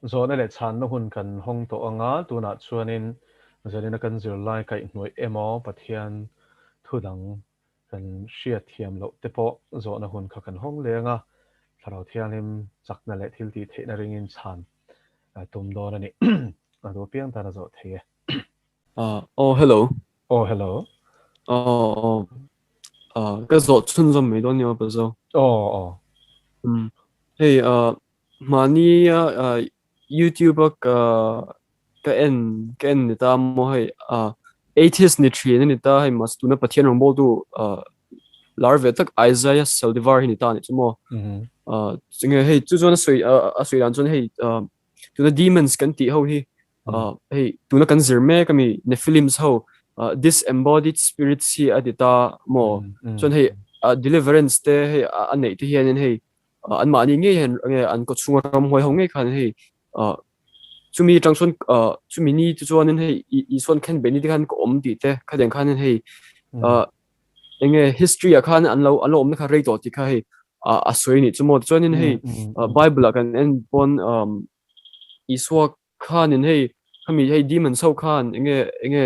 Zawhna leh chhanna hun kan hawng tawh ang a, tunah chuanin zanina kan zirlai kaihhnuaih emaw Pathian thu dang kan hriat thiam loh te pawh zawhna hun kha kan hawng leng a, Thlarau Thianghlim chakna leh thil tih theihna ringin chhan tum dawn a ni. A duh apiang tan a zawh thei e. Aw hello. Aw hello. Aw aw. Ka zawh chhunzawm mai dawn nia Pazo. Aw aw. Hei Mahnia YouTube a ka ka en ka en ni ta maw hei atheist ni thin a ni ta hei mahse tuna Pathian rawngbawltu lar ve tak Isaiah Saldivar hi ni ta a nih chu maw chunge hei chu chuan a sawi a sawi dan chuan hei tuna demons kan tih ho hi hei tuna kan zir mek ami Nephilims ho disembodied spirits hi a ti ta maw chuan hei deliverance te hei a neih te hianin hei an mahni ngei hian nge an kaw chhunga ramhuai ho ngei khan hei chumi atang chuan chumi ni te chuanin hei Isuan khen beh ni te khan ka awm tih te khatiang khanin hei enge history ah khan an lo an lo awmna kha rei tawh tih kha hei a sawi anih chu maw tichuanin hei Bible ah kan en pawn Isua khanin hei khami hei demons ho khan enge enge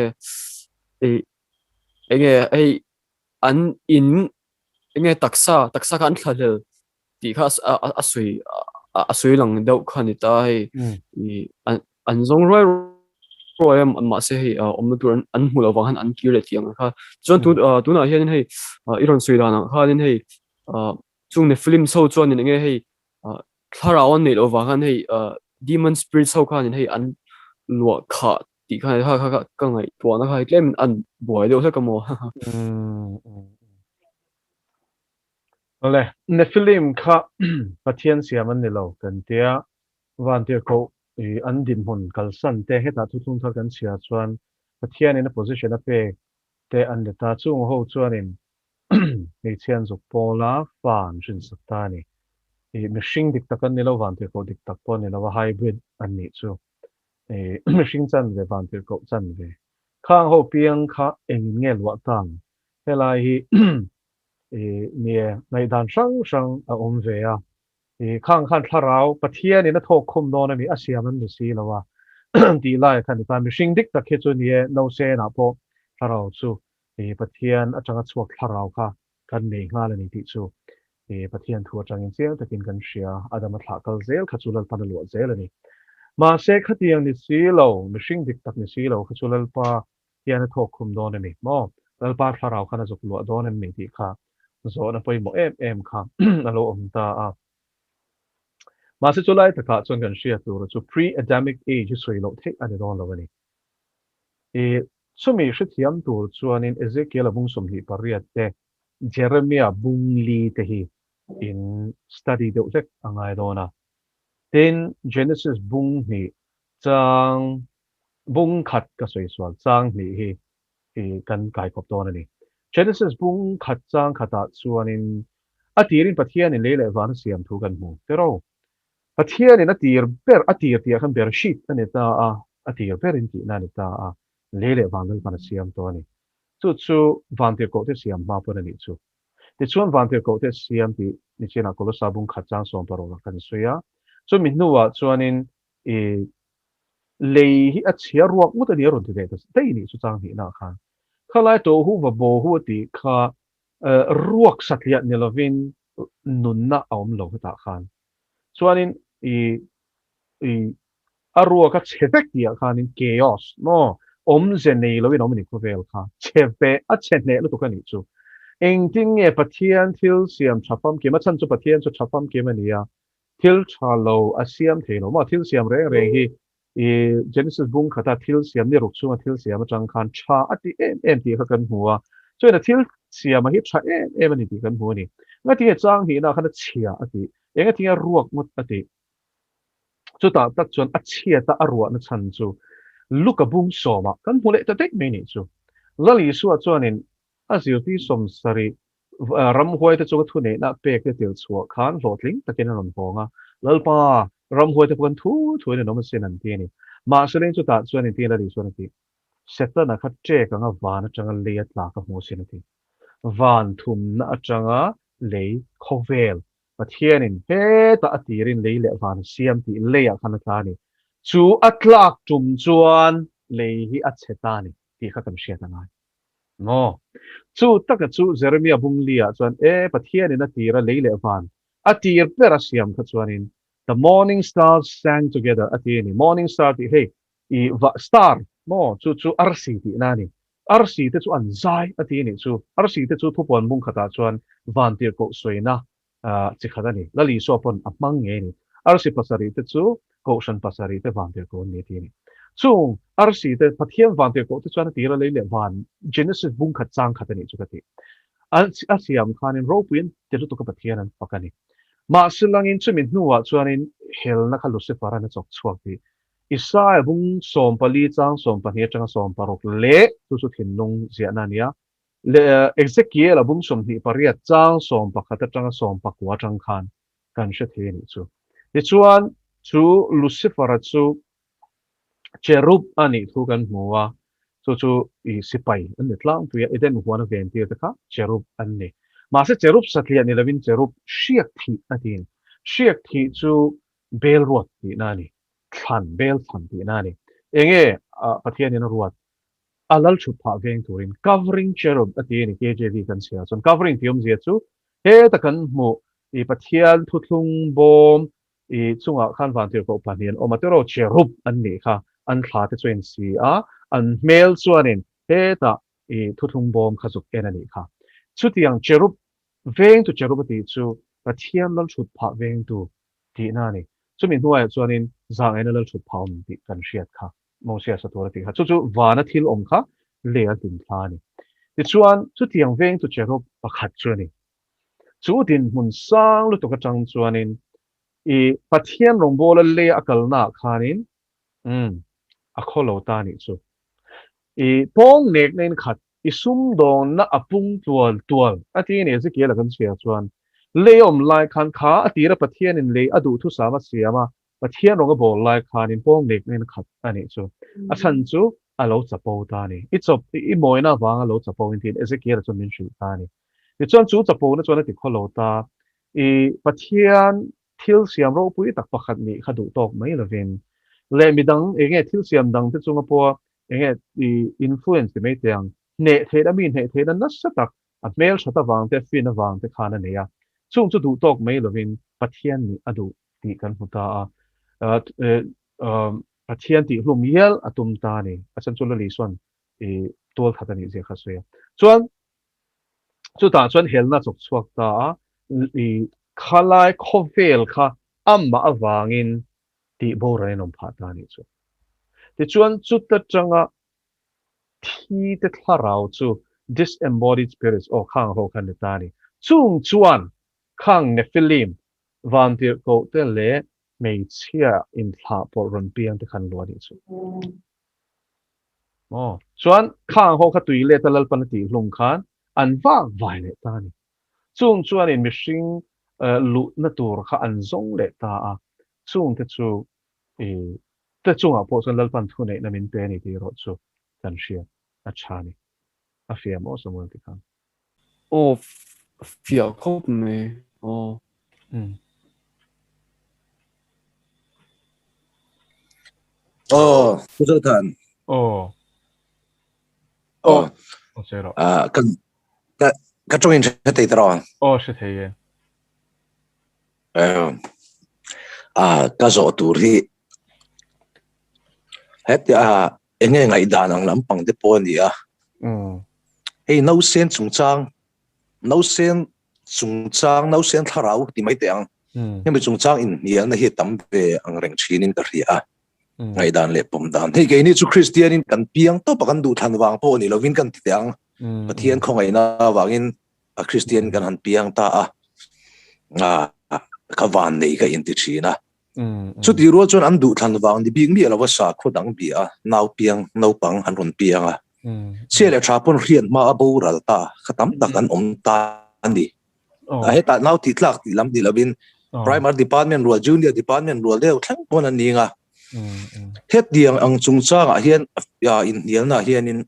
enge hei an in Enge taksa, taksa kha an thlahlel tih kha a sawi a sawi lang deuh kha a ni ta hei an zawng ruai ruai a mahse hei awmna tur an hmu lo vang khan an kir leh tih ang kha chuan tun tunah hianin hei i rawn sawi dan ang khanin hei chung Nephilim ho chuanin enge hei thlarau an neih loh vang khan hei demon spirits ho khanin hei an luah khah tih kha kha kha ka ngaihtuahna kha hei tlemin an buai deuh hlek a maw. Awle, Nephilim kha Pathian siam an ni lo kan tia, Vantirhkoh i an dinhmun kalsan te hetah thuthlung thar kan chhiar chuan Pathianin a position a pek te an ni ta. Chung ho chuanin hmeichhia an zuk pawl a, fa an hrinsak ta a ni. I mihring dik tak an ni lo, Vantirhkoh dik tak pawh a ni lo a, hybrid an nih chu. Mihring chan ve, Vantirhkoh chan ve. Khang ho piang kha engin nge luah ta ang? Helai hi nie ngaihdan hrang hrang a awm ve a. Khang khan thlarau Pathianin a thawk khum dawn a mi, a siam an ni si lo a tih lai kha ni ta. Mihring dik tak hi chu nie Nosenah pawh thlarau chu Pathian atanga chhuak thlarau kha kan nei nghal a ni tih chu Pathian thu atangin chiang takin kan hria. Adama thlah kal zel kha chu Lalpan a luah zel a ni. Mahse khatiang ni si lo, mihring dik tak ni si lo kha chu Lalpa hian a thawk khum dawn a ni maw? Lalpa thlarau khan a zuk luah dawn em ni tih kha zawhna pawimawh em em kha a lo awm ta a. Mahse chu lai takah chuan kan hriat tur chu pre-Adamic age hi sawi loh theih a ni dawn lo a ni. I chumi hrethiam tur chuanin Ezekiel-a bung 28 te, Jeremia bung li te hi in study deuh hlek a ngai dawn a. Tin, Genesis bung hnih chang bung khat ka sawi sual chang hnih hi i kan kaikawp dawn a ni. Genesis bung khat chang khatah chuanin a tirin Pathianin lei leh van a siam thu kan hmu tero. Pathianin a tir ber, a tir tihah khan Bereshit a ni ta a, a tir berin tihna a ni ta a, lei leh van Lalpan a siam tawh a ni. Chu chu vantirhkohte siam hma pawn a nih chu. Tichuan vantirhkohte siam tih nichinah Kolosa bung khat chang 16 ah kan sawi a. Chumi hnuah chuanin i lei hi a chhia ruak ngawt a ni a rawn ti ve ta daih a nih chu chang hnihnaah khan. Khalai tohu va bo hu a tih kha ruak satliah ni lovin nunna a awm lo hetah khan. Chuanin i i a ruak a chhe vek tihah khanin chaos maw awmze nei loin a awm a ni khawvel kha chhe ve a chhe hneh lutuk a nih chu. Engtin nge Pathian thil siam tha famkim a chhan chu Pathian chu tha famkim a ni a thil tha lo a siam thei lo maw thil siam reng reng hi I Genesis bung khata thil siam ni ruk chhunga thil siam atang khan tha a ti em em tih kha kan hmu a, chuan a thil siama hi tha em em a ni tih kan hmu a ni. Engatinge chang hnihna khan a chhia a tih? Engatinge ruak ngawt a tih? Chutah tak chuan a chhiata a ruahna chhan chu Luka bung sawmah kan hmu leh ta daih mai nih chu. Lal Isua chuanin a zirtir 70 Ramhuaite chunga thuneihna pek te tel chhuah khan hlawhtling takin a rawn hawng a, Lalpa, ramhuaite pawh kan thu thuin an awm asin an ti a ni. Mahse leng chutah chuan inti la Isuan a ti, Setana kha ṭek anga van aṭanga lei a tla ka hmu asin a ti. Van thumna aṭanga lei khawvel. Pathianin hetah a tirin lei leh van a siam tih leiah khan a tla a ni. Chu a tlak tum chuan lei hi a chhe ta a ni tih kha kan hriat a ngai. Maw? Chu taka chu Jeremia bungli-ah chuan, E, Pathianin a tira lei leh van a tir ber a siam kha chuanin, The morning stars sang together a ti a ni. Morning star tih hei i va star maw? Chu chu arsi tihna a ni. Arsi te chu an zai a ti a nih chu. Arsi te chu thupuan bung khatah chuan vantirhkoh sawina chi khat a ni. Lal Isua pawn a hmang ngei a ni. Arsi pasarih te chu Kohhran pasarih te vantirhkoh an ni a ti a ni. Chung arsi te Pathian vantirhkoh te chuan a tira lei leh van Genesis bung khat chang khat a nih chu ka ti. A siam khanin ropui an ti lutuk a Pathian an fak a ni. Mahse langin chumi hnuah chuanin helna kha Lucifer-a'n a chawk chhuak tih Isaiah bung 14 chang 12 atanga 16 leh chu chu thinlung ziahna a ni a, leh Ezekiel-a bung 28 chang 11 atanga 19 atang khan kan hre thei a nih chu. Tichuan, chu Lucifer-a chu cherub a nih thu kan hmu a, chu chu i sipai an ni tlangpui a, Eden huana ventir te kha cherub an ni. Mahse cherub satliah ni lovin cherub hriak thih a ti. Hriak thih chu bel ruat tihna a ni, thlan, bel thlan tihna a ni. Enge Pathianin a ruat? A lal thut phah veng turin covering cherub a ti a ni, KJV kan chhiar chuan covering tih awmzia chu heta kan hmuh i Pathian thuthlung bawm i chungah khan vantirhkoh pahnih an awm a, tiraw cherub an nih kha, an thla te chu a insi a, an hmel chuanin hetah i thuthlung bawm kha zuk en a nih kha. Chutiang cherub vengtu cherub a tih chu Pathian lal thut phah vengtu tihna a ni. Chumi hnuaiah chuanin zahngaihna lal thut phah awm tih kan hriat kha Mosia sa tur a tih kha. Chu chu vana thil awm kha lei a hlim thla a ni. Tichuan, chutiang vengtu cherub pakhat chu a ni. Chu dinhmun sang lutuk atang chuanin i Pathian rawngbawla leia a kalnaah khanin umm a khaw lo ta a nih chu. I pawng nekna in khat I sumdawnna a pung tual tual a ti a ni Ezekiel-a kan chhiar chuan lei a awm lai khan kha a tira Pathianin lei a duhthusam a siam a, Pathian rawng a bawl lai khanin pawng nekna in a khat a nih chu. A chhan chu a lo chapo ta a ni. I chawp, i mawina avanga lo chapo in tiin Ezekiel-a chuan min hrilh ta a ni. Tichuan chu chapona chuan a ti khaw lo ta. I Pathian thil siam ropui tak pakhat nih kha duh tawk mai lovin leh midang enge thil siam dangte chunga pawha Enge i influence ti mai teh ang, hneh theihna mi hneh theihna nasa tak a hmel that avang te fin avang te khan a nei a, chung chu duh tawk mai lovin Pathian nih a duh tih kan hmu ta a, Pathian tih hlum hial a tum ta a ni, a chhan chu Lali chuan i tual that a nih zia kha a sawi a, chuan chutah chuan helna a chawk chhuak ta a, i khalai khawvel kha amah avangin tih boral in awm phah ta a nih chu. Tichuan chuta tanga thi te thlarau chu disembodied spirits aw khang ho kha ni ta a ni. Chung chuan khang Nephilim, vantirhkoh te leh hmeichhia inthlah pawlh rawn piang te khan luah a nih chu. Maw? Chuan khang ho kha tui let a Lalpan a tih hlum khan an vak vai leh ta a ni. Chung chuanin mihring luhna tur kha an zawng leh ta a, chungte chu i te chungah pawh chuan Lalpan thuneihna min pe a ni tih erawh chu kan hriat a tha a ni. A fiah maw Samuel ti khan? Aw fiah khawp mai aw. Aw, Pu Zothan. Aw. Aw. Aw sawi rawh. Ah, ka ka ka tawngin hre thei ta rawh. Aw hre thei e. Ah, ka zawh tur hi hetia enge ngaihdan ang lampang te pawh a ni a. Hei nausen chungchang nausen chungchang nausen thlarau ti mai teh ang. Hemi chungchang inhnialna hi tam ve ang reng thinin ka hria a. Ngaihdan leh pawm dan. Hei keini chu Kristianin kan piang tawp a kan duhthlan vang pawh ni lovin kan ti teh ang. Pathian khawngaihna avangin a Kristian kan han piang ta a. Ka van nei ka inti thin a. Chuti rual chuan an duhthlan vang ni bik miah lova sakhaw dang bia a nau piang naupang an rawn piang a. Chhia leh tha pawn hriat hma a boral ta kha tam tak an awm ta a ni. Hetah nau tih tlak tih lam ni lovin Primary Department rual Junior Department rual deuh thleng pawn an ning a. Hetiang ang chungchangah hian inhnialna hianin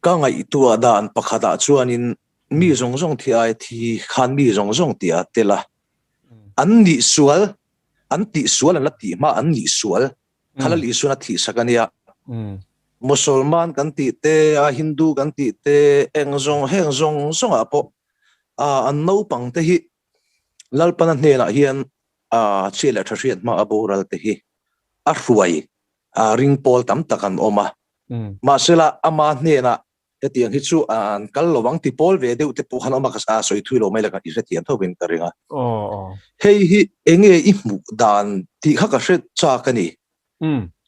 ka ngaihtuah dan pakhatah chuanin. Mi zawng zawng thi ai thi khan mi zawng zawng tih a tel a. An nih sual, an tih sual an la tih hma an nih sual kha Lal Isuan a thih sak a nia. Musalman kan tih te, a Hindu kan tih te, eng zawng heng zawng zawngah pawh an naupang te hi Lalpana hnenah hian chhia leh tha hriat hma a boral te hi a hruai ring pawl tam tak an awm a. Mahsela ama hnenah Hetiang hi chu an kal lo ang ti pawl ve deuh te pawh khan awm a, ka sawi thui lo mai la, i hrethiam tho in ka ring a. Hei hi enge i hmuh dan tih kha ka hre chak a ni.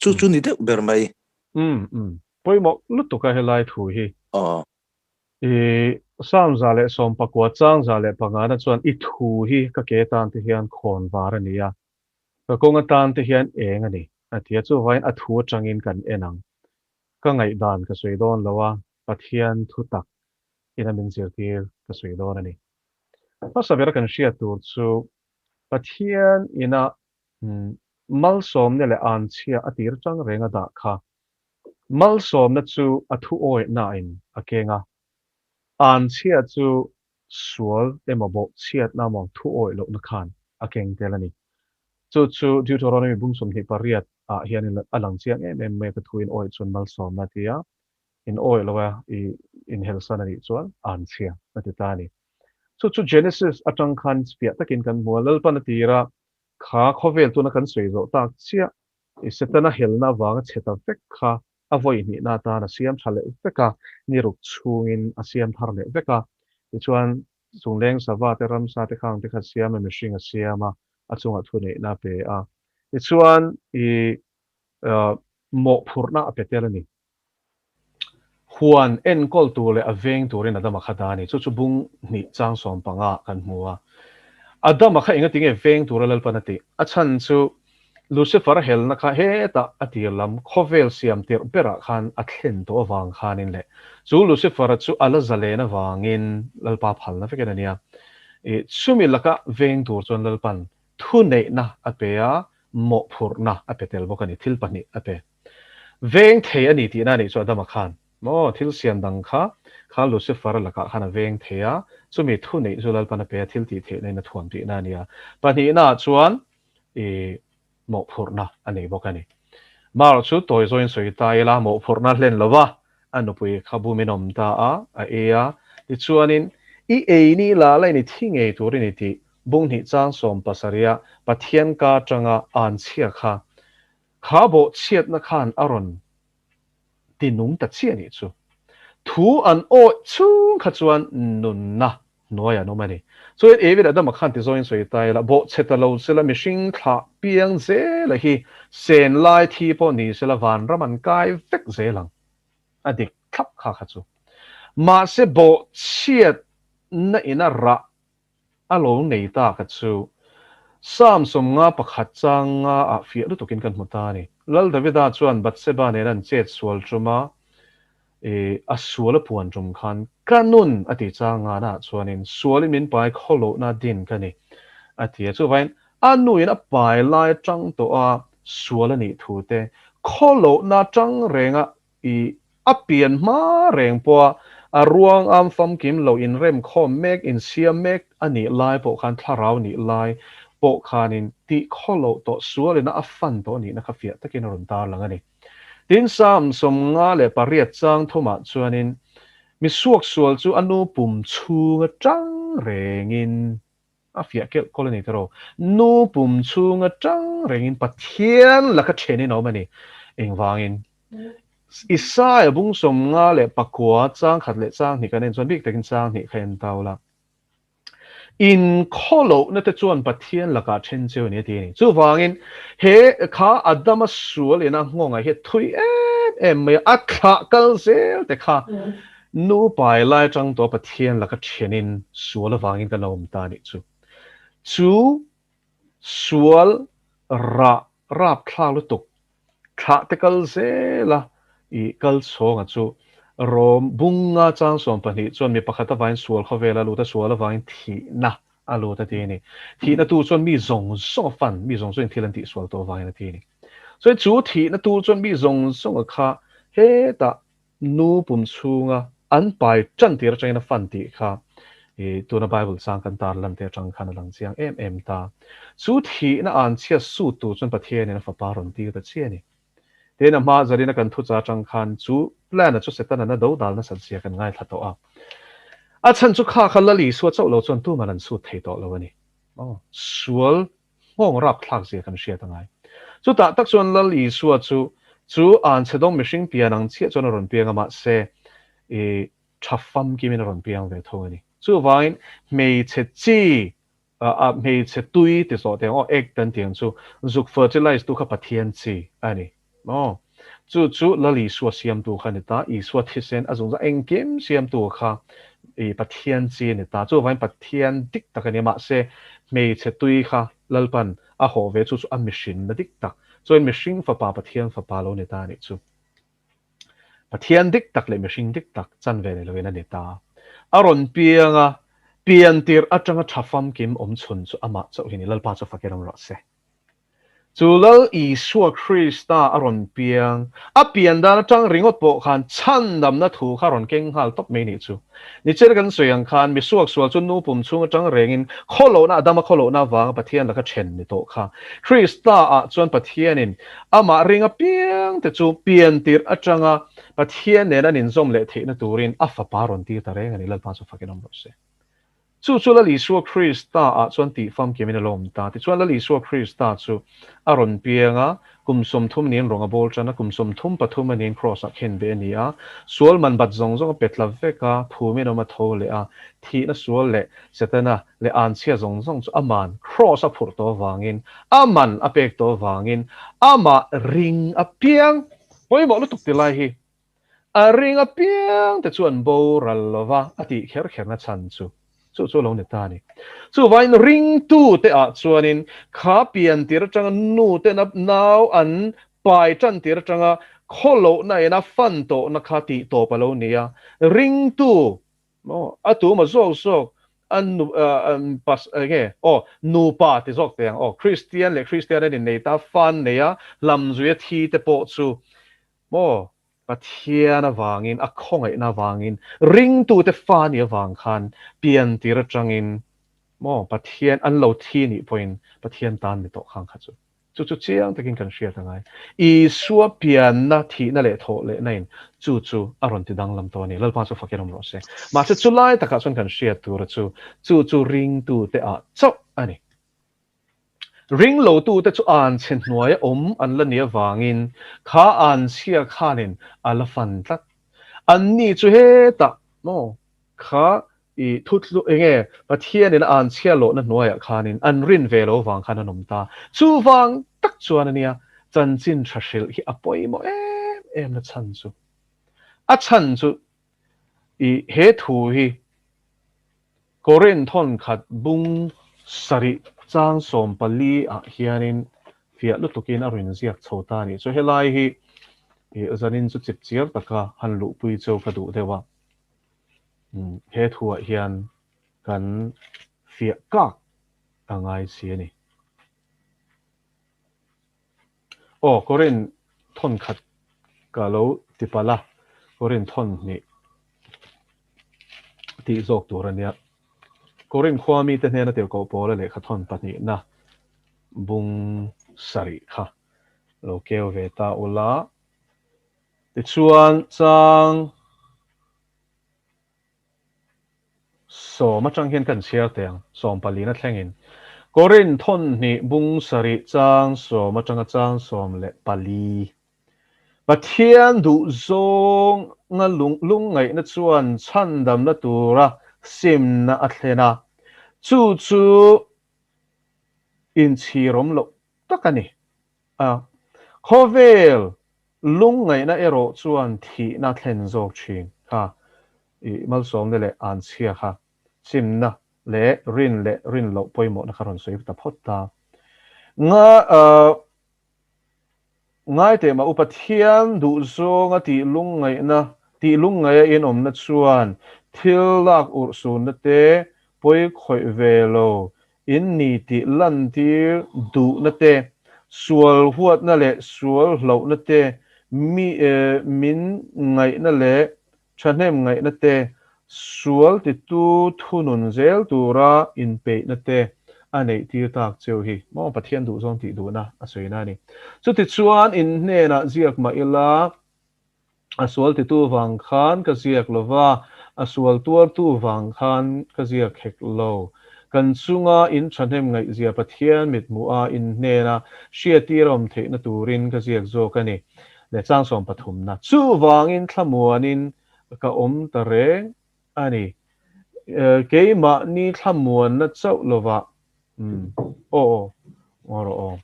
Chu chu ni deuh ber mai. Pawimawh lutuk a helai thu hi. I Psalm 119 chang 105 na chuan i thu hi ka ke tan te hian khawn var a ni a, ka kawng atan te hian eng a ni a ti a, chuvangin a thu atangin kan en ang. Ka ngaihdan ka sawi dawn lo a, Pathian thu tak ina min zirtir ka sawi dawn a ni. Hmasa bera kan hriat tur chu Pathian ina malsawmna leh anchhia a tir chang reng a dah kha. Malsawmna chu a thu awihnain a keng a, anchhia chu sual emaw bawhchhiatna emaw thu awih lohna khan a keng tel a ni. Chu chu Deuteronomy bung 28 ah hian a lang chiang em em mai a, ka thu in awih chuan malsawmna a ti a, in awih lo a, i inhelsan a nih chuan anchhia a ti ta a ni. Chu chu Genesis atang khan fiah takin kan hmu a, Lalpan a tir a, kha khawvel tuna kan sawi zawh tak chiah i Setana helna avanga chhe ta vek kha a vawi hnihna atan a siam tha leh vek a, ni ruk chhungin a siam thar leh vek a. Tichuan, chungleng sava te, ramsa te khang te kha siam a, mihring a siam a, a chungah thuneihna a pe a. Tichuan, i mawhphurhna a pe tel a ni. Huan enkawl tur leh a veng turin Adama kha dah a ni. Chu chu bung hnih chang 15 ah kan hmu a. Adama kha engati nge veng tura Lalpan a tih? A chhan chu Lucifer a helna kha hetah a tir lam khawvel siam tirh berah khan a thlen tawh avang khanin leh chu Lucifer-a chu a la zalen avangin Lalpa phalna vekin a nia. Chumi laka veng tur chuan Lalpan thuneihna a pe a, mawhphurhna a pe tel bawk a ni, thil pahnih a pe. Veng thei a ni tihna a nih chu Adama khan maw thil siam dang kha kha Lucifer-a lakah khan a veng thei a, chumi thu neih chu Lalpan a pe a, thil tih theihna in a thuam tihna a ni a. Pahnihna ah chuan i mawhphurhna a nei bawk a ni. Marawh chu tawi zawin sawi ta ila mawhphurhna hlen lo va, a nupui kha bumin awm ta a, a ei a, tichuanin i ei ni la la in i thi ngei tur i ni tih bunghnih chang 17 a Pathian ka atanga anchhia kha Kha bawhchhiatna khan a rawn ti nung ta chiah nih chu. Thu an awih chhung kha chuan nunna hnuai an awm a ni. Chuan Evi leh Adama khan ti zawngin sawi ta ila, bawhchhe ta lo sela mihring thlah piang zela hi sen lai thi pawh ni sela vanram an kai vek zel ang. A dik thlap kha kha chu. Mahse bawhchhiatna ina rah A lo nei ta ka chu Psalm 51 chang nga ah fiah lutukin kan hmu ta a ni. Lal Davida chuan Bathseba nen an chet sual tum a, i a sual a puan tum khan ka nun a ti chang nga na ah chuanin sualin min pai khawlohna din ka ni a ti a. Chuvangin a nuin a pai lai atang tawh a sual a nih thu te khawlohna atang renga I a pian hma reng pawha a ruang am famkim lo inremkhawm mek, insiam mek a nih lai pawh khan thlarau nih lai pawh khanin tih khawloh tawh sualina a fan tawh nihna kha fiah takin a rawn tarlang a ni. Tin, Psalm 58 chang thumah chuanin mi suaksual chu a nu pum chhung atang rengin A fiah kelh kawl a ni tiraw? Nu pum chhung atang rengin Pathian laka then in a awm a ni. Engvangin? Isaia bung 59 chang khat leh chang hnih kan en chuan bik takin chang hnih kha en tau la. In khawlohna te chuan Pathian lakah then cheu a ni a ti a ni. Chuvangin he kha Adama sual ina nghawngah hian thui em em mai a, a thlah kal zel te kha Nu pai lai atang tawh Pathian laka thianin sual avangin kan lo awm ta anih chu. Chu sual rah rap thlak lutuk thlah te kal zela i kal chhawnga chu Rom bunga chang 12 chuan mi pakhat avangin sual khawvel a lut a, sual avangin thihna a lut a ti a ni. Thihna tu chuan mi zawng zawng a fan, mi zawng zawngin thil an tihsual tawh avangin a ti a ni. Chuan chu thihna tu chuan mi zawng zawnga kha hetah Nu pum chhunga an pai tan tir atangin a fan tih kha i tuna Bible chang kan tar lan te atang khan a lang chiang em em ta. Chu thihna anchhia sut tur chuan Pathianin a fapa rawn tir ta chiah a ni. Tin, a hma zarina kan thucha atang khan chu plan-a chu Setana na do dal nasat zia kan ngaithla tawh a. A chhan chu kha kha Lal Isua chauh lo chuan tuman an sut thei tawh lo a ni. Aw, sual nghawng rapthlak zia kan hriat a ngai. Chutah tak chuan Lal Isua chu chu anchhe dawng mihring pian ang chiah chuan a rawn piang a, mahse i tha famkimin a rawn piang ve tho a ni. Chuvangin hmeichhe chi a hmeichhe tui ti zawh teh ang aw, egg kan tih ang chu, zuk fertilize tu kha Pathian chi a ni maw? Chu chu Lal Isua siamtu kha a ni ta, Isua thisen a zungzah engkim siamtu kha i Pathian chi a ni ta, chuvangin Pathian dik tak a ni a, mahse hmeichhe tui kha Lalpan a hawh ve chu chu a mihrinna dik tak, chuan mihring fapa Pathian fapa lo ni ta a nih chu. Pathian dik tak leh mihring dik tak chan ve nei loin a ni ta. A rawn piang a, pian tirh atanga tha famkim awm chhun chu amah chauh hi ni. Lalpa chu fakin awm rawh se. Chu Lal Isua Krista a rawn piang, a pian dan atang ringawt pawh khan chhandamna thu kha rawn keng nghal tawp mai nih chu. Nichina kan sawi ang khan misuak sual chu nu pum chhung atang rengin khawlohna a dam a khawlohna avanga Pathian laka then ni tawh kha. Krista ah chuan Pathianin amah ring apiang te chu pian tirh atanga Pathian nen an inzawm leh theihna turin a fapa rawn tir ta reng a ni. Lalpa chu fakin awm rawh se. Chu chu Lal Isua Krista ah chuan tih famkimin a lawm ta. Tichuan Lal Isua Krista chu a rawn piang a, kum 30 niin rawng a bawl tan a, kum 33 a niin Kraws ah khen beh a ni a, sual man bat zawng zawng a pe tla vek a, phumin awm a tho leh a, thihna sual leh Setana leh anchhia zawng zawng chu a man Kraws a phurh tawh avangin, a man a pek tawh avangin amah ring a piang pawimawh lutuk ti lai hi A ring apiang te chuan boral lova a tih kher kherna chhan chu chu chu a lo ni ta a ni. Chuvangin ringtu te ah chuanin kha pian tir atanga nu tena nau an pai tan tir atanga khawlohna ina fan tawhna kha tih tawp a lo ni a, ringtu maw a tuma zawk zawk a nu pas enge aw nupa ti zawk teh ang aw Kristian leh Kristian an innei ta fan nei a hlamzuia thi te pawh chu Maw? Pathian avangin, a khawngaihna avangin, ringtute fa nih avang khan pian tir atangin maw Pathian an lo thi nih pawhin Pathian tan ni tawh khang kha chu. Chu chu chiang takin kan hriat angai. Isua pianna, thihna leh thawh lehna in chu chu a rawn ti danglam tawh a ni. Lalpa chu fakin awm rawh se. Mahse chulai takah chuan kan hriat tura chu, chu chu ringtute ah chauh a ni. Ringlotute chu anchhe hnuaia awm an la nih avangin kha anchhia khanin a la fan tlat. Anni chu hetah maw kha i thutlu enge Pathianin a anchhia lawhna hnuaiah khanin an rin ve lo vang khan an awm ta. Chuvang tak chuan ania chanchin tha hrilh hi a pawimawh em em na chhan chu. A chhan chu I he thu hi Korin thawnkhat bung sarih chang 14 ah hianin fiah lutukin a rawn ziak chho ta a nih chu. Helai hi zanin chu chip chiar taka han luhpui cheu ka duh deuh a, he thuah hian kan fiah kak a ngai si a ni. Aw, Korin thawnkhat ka lo ti palh a, Korin thawn hnih tih zawk tur a nia. Korin khua mite hnena tirhkoh pawla lehkha thawn pahnihna bung sarih kha lo keu ve ta ula. Tichuan, chang. 10 atang hian kan chhiar teh ang, 14 na thlengin. Korin thawn hnih bung sarih chang 10 atanga chang 14. Pathian duh zawnga lungngaihna chuan chhandamna tura simna a thlen a, chu chu inchhirawm loh tak a ni. A, khawvel lungngaihna erawh chuan thihna thlen zawk thin kha i malsawmna leh anchhia kha simna leh rin leh rin loh pawimawhna kha rawn sawi ta phawt ta. Nga, ngai teh mah u Pathian duhzawnga tih lungngaihna, tih lungngaih a inawmna chuan thil lak urhsunna te pawi khawih ve lo In ni tih lantir duhna te, sual huatna leh sual hlauhna te, mi min ngaihna leh Thahnem ngaihna te, sual titu thunun zel tura inpeihna te a neih tir tak cheu hi maw Pathian duhzawng tih duhna a sawina a ni. Chutichuan in hnenah ziak mah ila, a sual titu vang khan ka ziak lo va, a sual tuartu vang khan ka ziak hek lo. Kan chunga in thahnem ngaihzia Pathian mithmuha in hnena hriattir a awm theihna turin ka ziak zawk a ni. Leh chang sawm pathumna chuvangin thlamuanin ka awm ta reng a ni. Keimahni thlamuanna chauh lovah umm aw aw aw rawh aw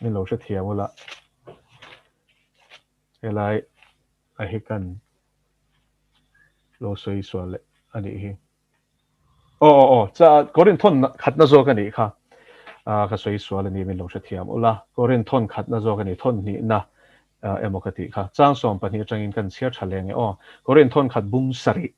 min lo hrethiam ula helai a hi kan lo sawi sual leh a nih hi. Aw aw aw, cha Korin thawn khatna zawk a nih kha. Ah ka sawi sual a ni min lo hrethiam ula. Korin thawn khatna zawk a ni, thawn hnihna emaw ka tih kha. Chang 12 atangin kan chhiar tha leng e aw. Korin thawn khat bung sarih.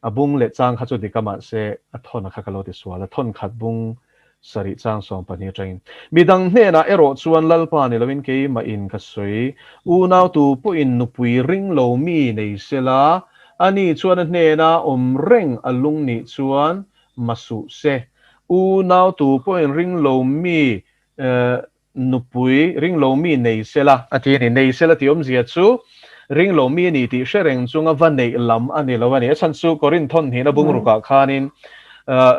A bung leh chang kha chu dik a mahse a thawn a kha ka lo ti sual a. Thawn khat bung sarih chang 12 atangin. Midang hnenah erawh chuan Lalpa ni loin keimahin ka sawi. Unau tu pawhin nupui ring lo mi nei sela, Ani chuan a hnena awm reng a lung nih chuan ma suh se. Unau tu pawhin ring lo mi nupui ring lo mi nei sela a ti a ni. Nei sela tih awmzia chu ring lo mi a ni tih hre reng chunga va neih lam a ni lo a ni. A chhan chu Korinthon hnihna bungrukah khanin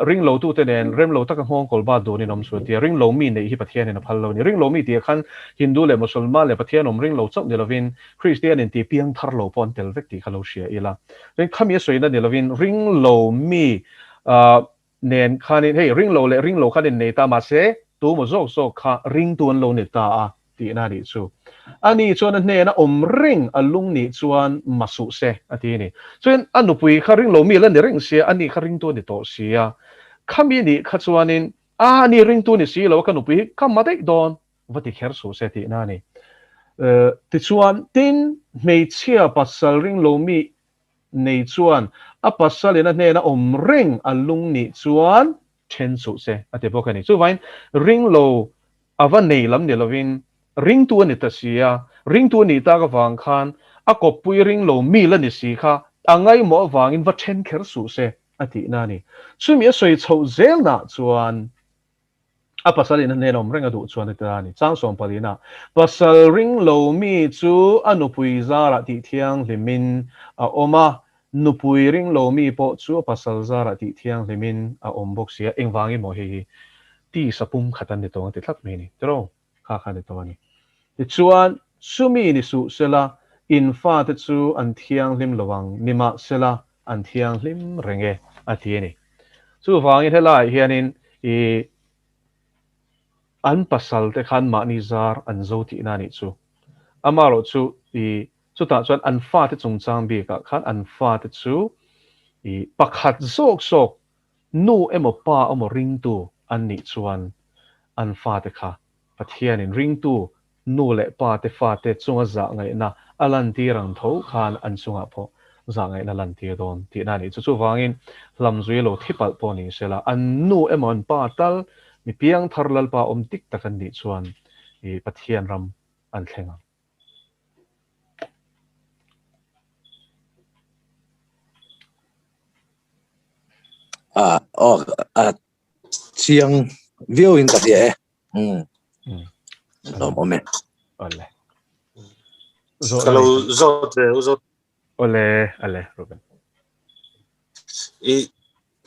ring lo tute nen rem lo taka nghawng kawl bat dunin awm chu a ti a. Ring lo mi neih hi Pathianin a phal lo a ni. Ring lo mi tih ah khan Hindu leh Musulman leh Pathian awm ring lo chauh ni lovin Kristian in tih piang thar lo pawh an tel vek tih kha lo hria ila. Chuan khami a sawina ni lovin ring lo mi nen khanin hei ring lo leh ring lo khan innei ta mahse tu maw zawk zawk kha ringtu an lo ni ta a tihna a nih chu. Ani chuan a hnena awm reng a lung nih chuan ma suh se a ti a ni. Chuan a nupui kha ring lo mi la ni reng sia ani kha ringtu a ni tawh sia. Khami nih kha chuanin a ani ringtu ni si lo a ka nupui hi ka ma daih dawn Va ti kher suh se tihna a ni. Tichuan, tin, hmeichhia pasal ring lo mi nei chuan a pasalin a hnena awm reng a lung nih chuan then suh se a ti bawk a ni. Chuvangin, ring lo a va nei lam ni lovin ringtu a ni ta si a, ringtu a nih tak avang khan a kawppui ring lo mi la ni si kha a ngaihmawh avangin va then kher suh se a tihna a ni. Chumi a sawi chhoh zelnaah chuan A pasal in a hnen awm reng a duh chuan a ti a ni. Chang 14 ah, Pasal ring lo mi chu a nupui zarah tih thianghlimin a awm a, nupui ring lo mi pawh chu a pasal zarah tih thianghlimin a awm bawk si a. Engvangin maw hei hi tisa pum khat an ni tawng a ti tlat mai a ni. Tiraw? Kha kha a ni tawng a ni. Tichuan, chumi ni suh sela, in fate chu an thianghlim lo ang, nimahsela an thianghlim reng e, a ti a ni. Chuvangin helaiah hianin i an pasal te khan mahni zar an zo tihna a nih chu. Amaherawh chu i chutah chuan an fate chungchang bikah khan an fate chu i pakhat zawk zawk nu emaw pa emaw ringtu an nih chuan an fate kha Pathianin ringtu nu leh pa te fate chunga zah ngaihna a lantir ang tho khan an chungah pawh zah ngaihna lantir dawn tihna a nih chu. Chuvangin hlamzui lo thi palh pawh ni sela, an nu emaw an pa tal mi piangthar Lalpa awm dik tak an nih chuan i Pathian ram an thleng ang. Ah, aw, a chiang viau in ka hria e. Umm. Lawm awm e. Awle. Ka lo zawt ve u zawt. Awle, ale, Ruben. I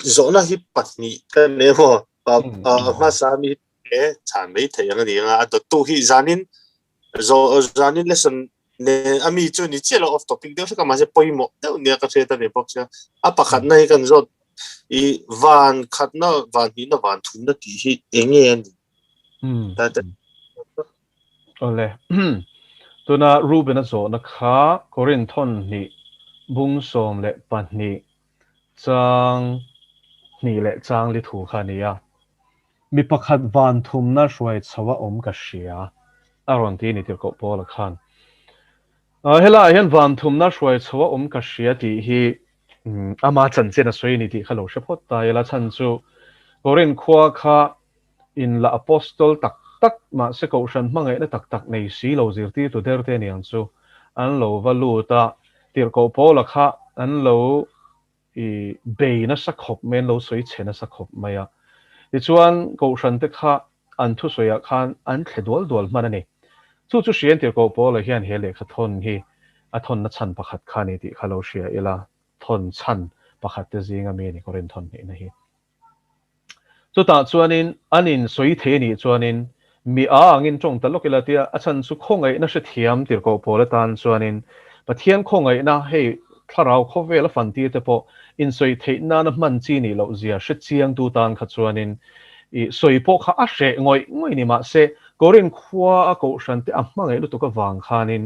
zawhna hi pahnih ka nei maw? Pa a hmasa mi e chhan mai theih ang a ni anga a dawttu hi zanin zawh zanin lesson ne a mi chu ni chiah lo off topic deuh hlek a mahse pawimawh deuh nia ka hriat a ni bawk sia a pakhatna hi kan zawt i van khatna van hnihna van thumna tih hi eng nge a ni Awle tuna Reuben a zawhna kha Korinthon hnih bung 12 chang hnih leh chang li thu kha a ni a. Mi pakhat van thumna hruai chho a awm ka hria, a rawn ti a ni tirhkoh Paula khan. Helaiah hian van thumna hruai chho a awm ka hria tih hi ama chanchin a sawi a ni tih kha lo hre phawt ta ila chhan chu Korinth khua kha inla apostol tak tak mahse kohhran hmangaihna tak tak nei si lo zirtirtu der te aniang chu. an lo va lut a, Tirhkoh Paula kha an lo i bei nasa khawp mai, an lo sawi chhe nasa khawp mai a. Tichuan, Kohhran te kha an thusawiah khan an thle dual dual hman a ni. Chu chu hriain Tirhkoh Paula hian he lehkha thawn hi a thawnna chhan pakhat kha a ni tih kha lo hria ila, thawn chhan pakhat te zinga mi a ni Korin thawn hnihna hi. Chutah chuanin an insawi thei a nih chuanin mi a angin tawng ta lawk ila tia a chhan chu khawngaihna hrethiam tirhkoh pawl atan chuanin Pathian khawngaihna hei thlarau khawvel a fan tir te pawh insawi theih nana hman chi nih loh zia hre chiangtu tan kha chuanin i sawi pawh kha a hreh ngawih ngawih ni mahse Korin khua a kohhran te a hmangaih lutuk avang khanin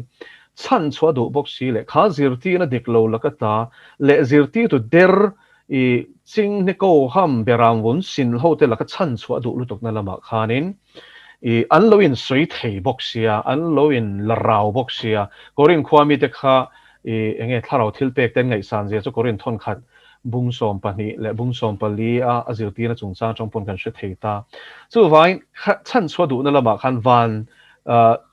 chhan chhuah duh bawk si leh kha zirtirna dik lo laka ta leh zirtirtu der I Chinghne ko ham beram vun sin ho te laka chhan chhuah duh lutukna lamah khanin i an lo in sawi thei bawk sia, an lo in la rau bawk sia. Korin khua mite kha i enge thlarau thil pek te an ngaihsan zia chu Korin thawnkhat bung 12 leh bung 14 a a zirtirna chungchang atang pawn kan hre thei ta. Chuvangin chhan chhuah duhna lamah khan van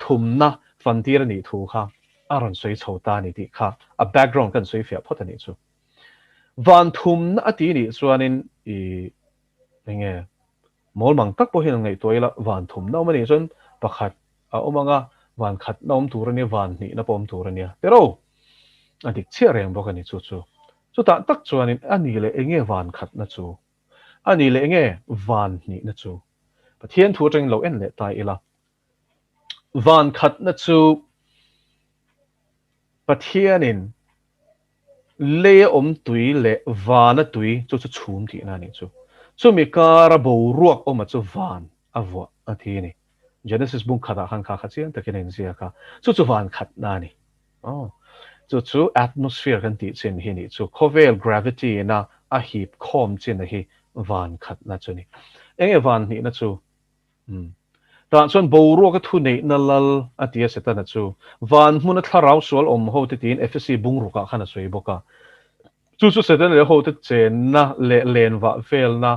thumna fantir a nih thu kha a rawn sawi chho ta a ni tih kha a background kan sawi fiah phawt a nih chu. Van thumna a ti nih chuanin i enge mawl mang tak pawh hian an ngaihtuah ila van thumna awm a nih chuan pakhat a awm ang a, van khatna awm tur a nia, van hnihna pawh awm tur a nia. Tero! A dik chiah reng bawk a ni chu chu. Chutah tak chuanin a ni leh enge van khatna chu? A ni leh enge van hnihna chu? Pathian thu atangin lo en leh ta ila. Van khatna chu Pathianin leia awm tui leh vana tui chu chu chhum tihna a nih chu. Chumi kara boruak awma chu van a vuah a ti a ni. Genesis bung khatah khan kha kha chiang takin a inziak a, chu chu van khatna a ni. Aw, chu chu atmosphere kan tih chin hi nih chu. Khawvel gravity ina a hip khawm chin a hi van khatna chu a ni. Enge van hnihna chu? Umm. Tah chuan boruaka thuneihna lal a ti a Setana chu. Van hmuna thlarau sual awm ho te tiin Ephesi bungrukah khan a sawi bawk a. Chu chu Setana leh hote chenna leh lenvah velna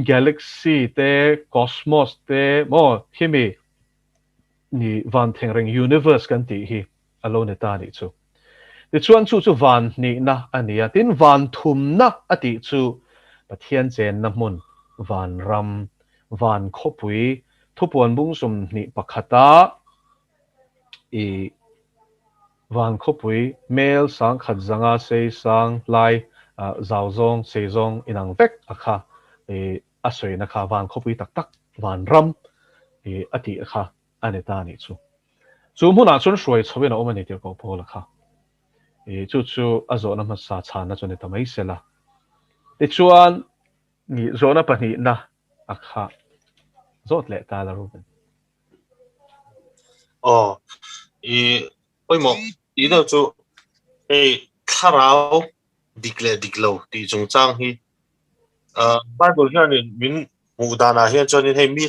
galaxy te, cosmos te maw khimi ni van thengreng universe kan tih hi a lo ni ta a nih chu. Tichuan chu chu van hnihna a ni a, tin van thumna a tih chu Pathian chenna hmun, van ram, van khawpui, thupuan bung 21 a i van khawpui mel 1000 zanga sei sang lai zau zawng sei zawng inang vek a kha i a sawina kha van khawpui tak tak van ram i a tih kha a ni ta a nih chu. Chu hmunah chuan hruai chhoin a awm a ni tirhkoh Paula kha. I chu chu a zawhna hmasa chhanna chu a ni ta mai sela. Tichuan, i zawhna pahnihna a kha zawt leh ta la Reuben. Aw, i pawimawh tih deuh chu hei thlarau dik leh dik lo tih chungchang hi Bible hianin min hmuh danah hian chuanin hei mi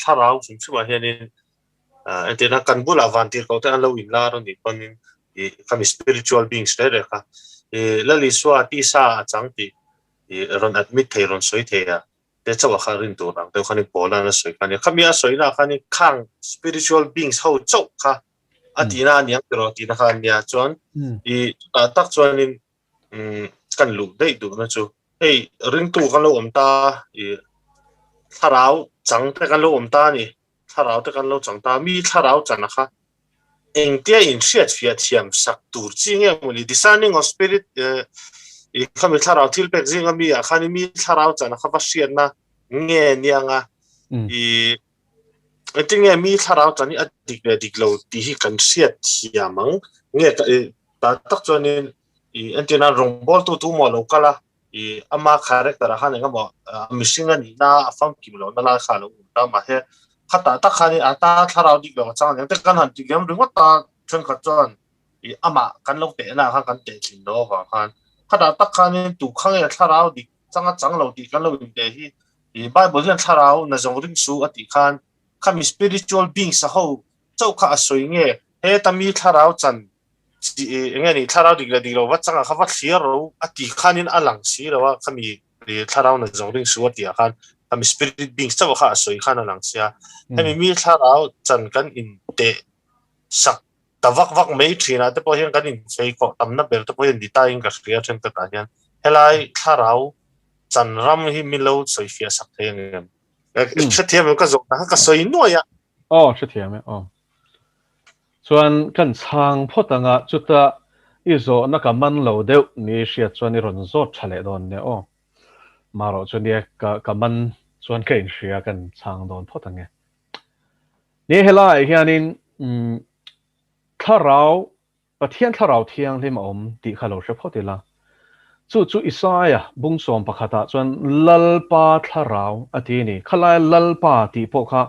thlarau hrim hrimah hianin entirna kan bulah vantirhkoh te an lo inlar a nih pawhin ih khami spiritual beings reng reng kha ih Lal Isua tisa a chang tih ih rawn admit thei rawn sawi thei a te chauh ah kha rin tur ang deuh khanin Paula'n a sawi kha a nia. Khami a sawina ah khanin khang spiritual beings ho chauh kha a tihna a niang tiraw tihna kha a nia chuan ih chutah tak chuanin kan luh daih duhna chu hei ringtu kan lo awm ta ih thlarau chang te kan lo awm ta a ni thlarau te kan lo chang ta mi thlarau chana kha engtia in hriat fiah thiam sak tur chi nge maw ni discerning of spirit ih khami thlarau thil pek zinga mi ah khan mi thlarau chana kha va hriatna nge nianga ih engtin nge mi thlarau chan hi a dik leh dik lo tih hi kan hriat thiam ang nge ta tak chuanin ih entirna rawngbawltu tu maw lo kal a ih ama character ah khan engemaw mihring a nihna a famkim lohna lai kha a lo awm ta mahse khatah tak khanin a ta thlarau dik lo a chang aniang te kan han ti liam ringawt a thenkhat chuan ih amah kan lo tehna ah khan kan teh thin lo avang khan khatah tak khanin tu kha nge thlarau dik changa chang lo tih kan lo inteh hi ih Bible hian thlarau na zawng ring su a tih khan khami spiritual beings a ho chauh kha a sawi nge heta mi thlarau chan eng nge ni thlarau dik leh dik lo va changa kha va thlir ro a ti khanin a lang si lo a khami thlarau na zawng ring su a tih ah khan khami spirit beings chauh kha a sawi khan a lang sia hemi mi thlarau chan kan inteh sak. ta vak vak mai thinah te pawh hian kan inchei khawh tamna ber te pawh hian ni ta in ka hria thenkhatah hian helai thlarau chan ram hi min lo sawi fiah sak thei ang em? Hrethiam em ka zawh na kha ka sawi nuai a. Aw hrethiam e aw. Chuan kan chhang phawt anga chuta i zawhna ka man lo deuh ni hriat chuan i rawn zawt tha leh dawn nia aw. Marawh chu nia ka ka man chuan ka inhria kan chhang dawn phawt ang e. Ni helaiah hianin thlarau Pathian thlarau thianghlim a awm tih kha lo hre phawt ila. Chu chu Isaia bung sawm pakhatah chuan Lalpa thlarau a ti a ni. Khalaia Lalpa tih pawh kha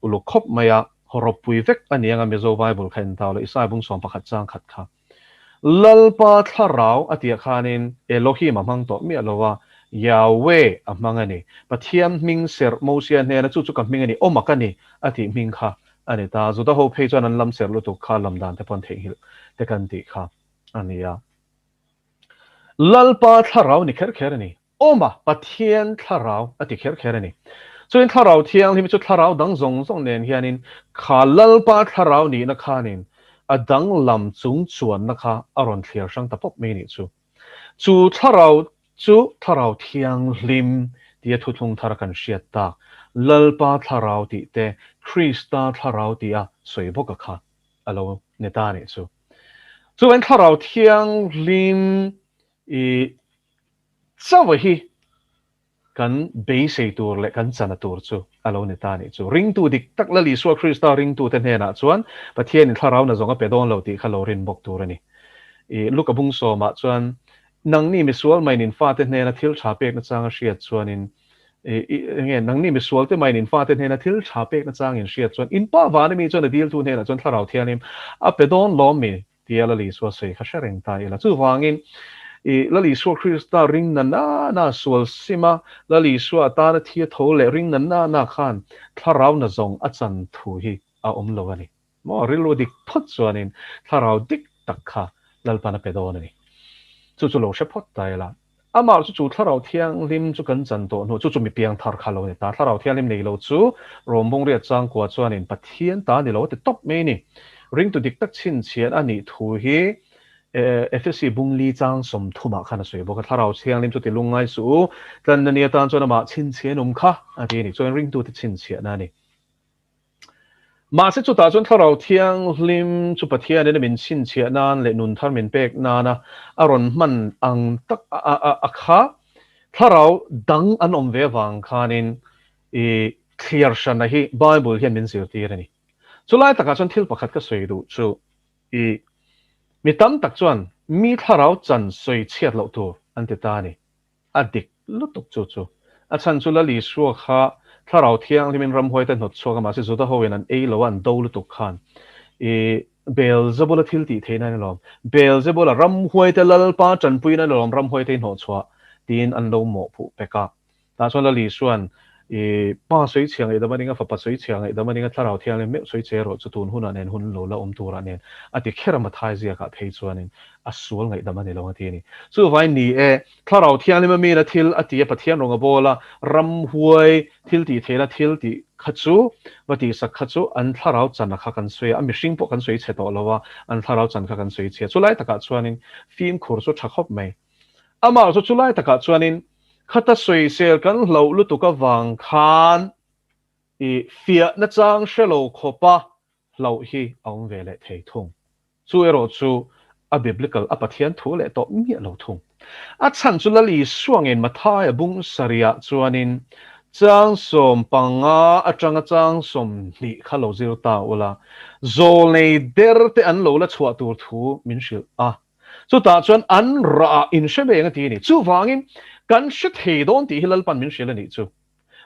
uluk khawp mai a, hawrawppui vek a ni anga Mizo Bible kha en ta ula Isaia bung 11 chang khat kha. Lalpa thlarau a tih ah khanin Elohim a hmang tawh miah lo a, Yahweh a hmang a ni. Pathian hming serh Mosia hnena chu chu ka hming a ni, awma ka ni a tih hming kha a ni ta. Juda ho phei chuan an lam serh lutuk kha lam dan te pawh an theihnghilh te kan tih kha a ni a. Lalpa thlarau ni kher kher a ni. Awm a, Pathian thlarau a ti kher kher a ni. Chuin thlarau thianghlim chu thlarau dang zawng zawng nen hianin kha Lalpa thlarau nihna khanin a danglam chung chuanna kha a rawn thliar hrang ta pawp mai nih chu. Chu thlarau chu thlarau thianghlim tia thuthlung thar kan hriat tak Lalpa thlarau tih te Krista thlarau tia sawi bawk a kha a lo ni ta nih chu. Chuan thlarau thianghlim i Chauh hi kan beisei tur leh kan chana tur chu a lo ni ta a nih chu. Ringtu dik tak Lal Isua Krista ringtute hnenah chuan Pathianin thlarau na zawng a pe dawn lo tih kha lo rin bawk tur a ni. I Luka bung sawmah chuan, Nangni misual maiin in fate hnena thil tha pek nachang a hriat chuanin, i enge nangni misualte maiin in fate hnena thil tha pek nachang in hriat chuan in pa vana mi chuan a diltu hnenah chuan thlarau thianghlim a pe dawn lawm mi? Tia Lal Isua sawi kha hre reng ta ila. Chuvangin, i Lal Isua Krista ring na na na sual sim a, Lal Isua atana thi a tho leh ring na na na khan thlarau na zawng a chan thu hi a awm lo a ni. Maw rilru dik phawt chuanin thlarau dik tak kha Lalpan a pe dawn a ni. Chu chu lo hre phawt ta ila. Amah chu chu Thlarau Thianghlim chu kan chan tawh hnu, chu chu mi piangthar kha lo ni ta. Thlarau Thianghlim nei lo chu Rawmbung riat changkua chuanin Pathian ta ni lo a ti tawp mai a ni. Ringtu dik tak chhinchhian a nih thu hi Efesi bung li chang 30 ah khan a sawi bawk a. Thlarau Thianghlim chu ti lungngai suh u, tlanna ni atan chuan amah chhinchhian awm kha a ti a ni. Chuan ringtute chhinchhiahna a ni. Mahse chutah chuan Thlarau Thianghlim chu Pathianin a min chhinchhiah nan leh nun thar min pek nana a rawn hman ang tak a kha Thlarau dang an awm ve avang khanin i thliar hrana hi Bible hian min zirtir a ni. Chulai takah chuan thil pakhat ka sawi duh chu i mi tam tak chuan mi Thlarau chan sawi chhiat loh tur an ti ta a ni. A dik lutuk chu chu. A chhan chu Lal Isua kha Thlarau Thianghlimin ramhuaite hnawt chhuak a, mahse Juda hoin an ei lo a, an do lutuk khan i Beelzebula thil tih theihna in alawm, Beelzebula ramhuaite Lalpa tanpuina in alawm ramhuaite i hnawh chhuah tiin an lo mawhpuh pek a. Tah chuan Lal Isua'n i Pa sawi chhia ngaihdam a ning a, Fapa sawi chhia ngaihdam a ning a, Thlarau Thianghlim meuh sawi che erawh chu tun hunah nen hun lo la awm turah nen a ti kher a, Mathai ziakah phei chuanin a sual ngaihdam a ni lo a ti a ni. Chuvai ni e, Thlarau Thianghlim a mina thil a ti a, Pathian rawng a bawl a, ramhuai thil tih theihna thil tih kha chu, va tihsak kha chu an thlarau chan a kha kan sawi a, a mihring pawh kan sawi chhe tawh lo a, an thlarau chan kha kan sawi chhe a. Chulai takah chuanin fimkhur chu tha khawp mai. Amah chu chulai takah chuanin khata sawisel kan hlauh lutuk avang khan i fiahna chang hre lo khawpa hlauh hi a awm ve leh thei thung. Chu erawh chu a biblical, a Pathian thu leh tawh miah lo thung. A chhan chu Lal Isua ngen Mathaia bung sarihah chuanin chang 15 atanga chang 20 kha lo zir ta ula, zawlnei der te an lo la chhuah tur thu min hrilh a. Chutah chuan an rah ah in hre reng a ti a ni. Chuvangin kan hre thei dawn tih hi Lalpan min hrilh a nih chu.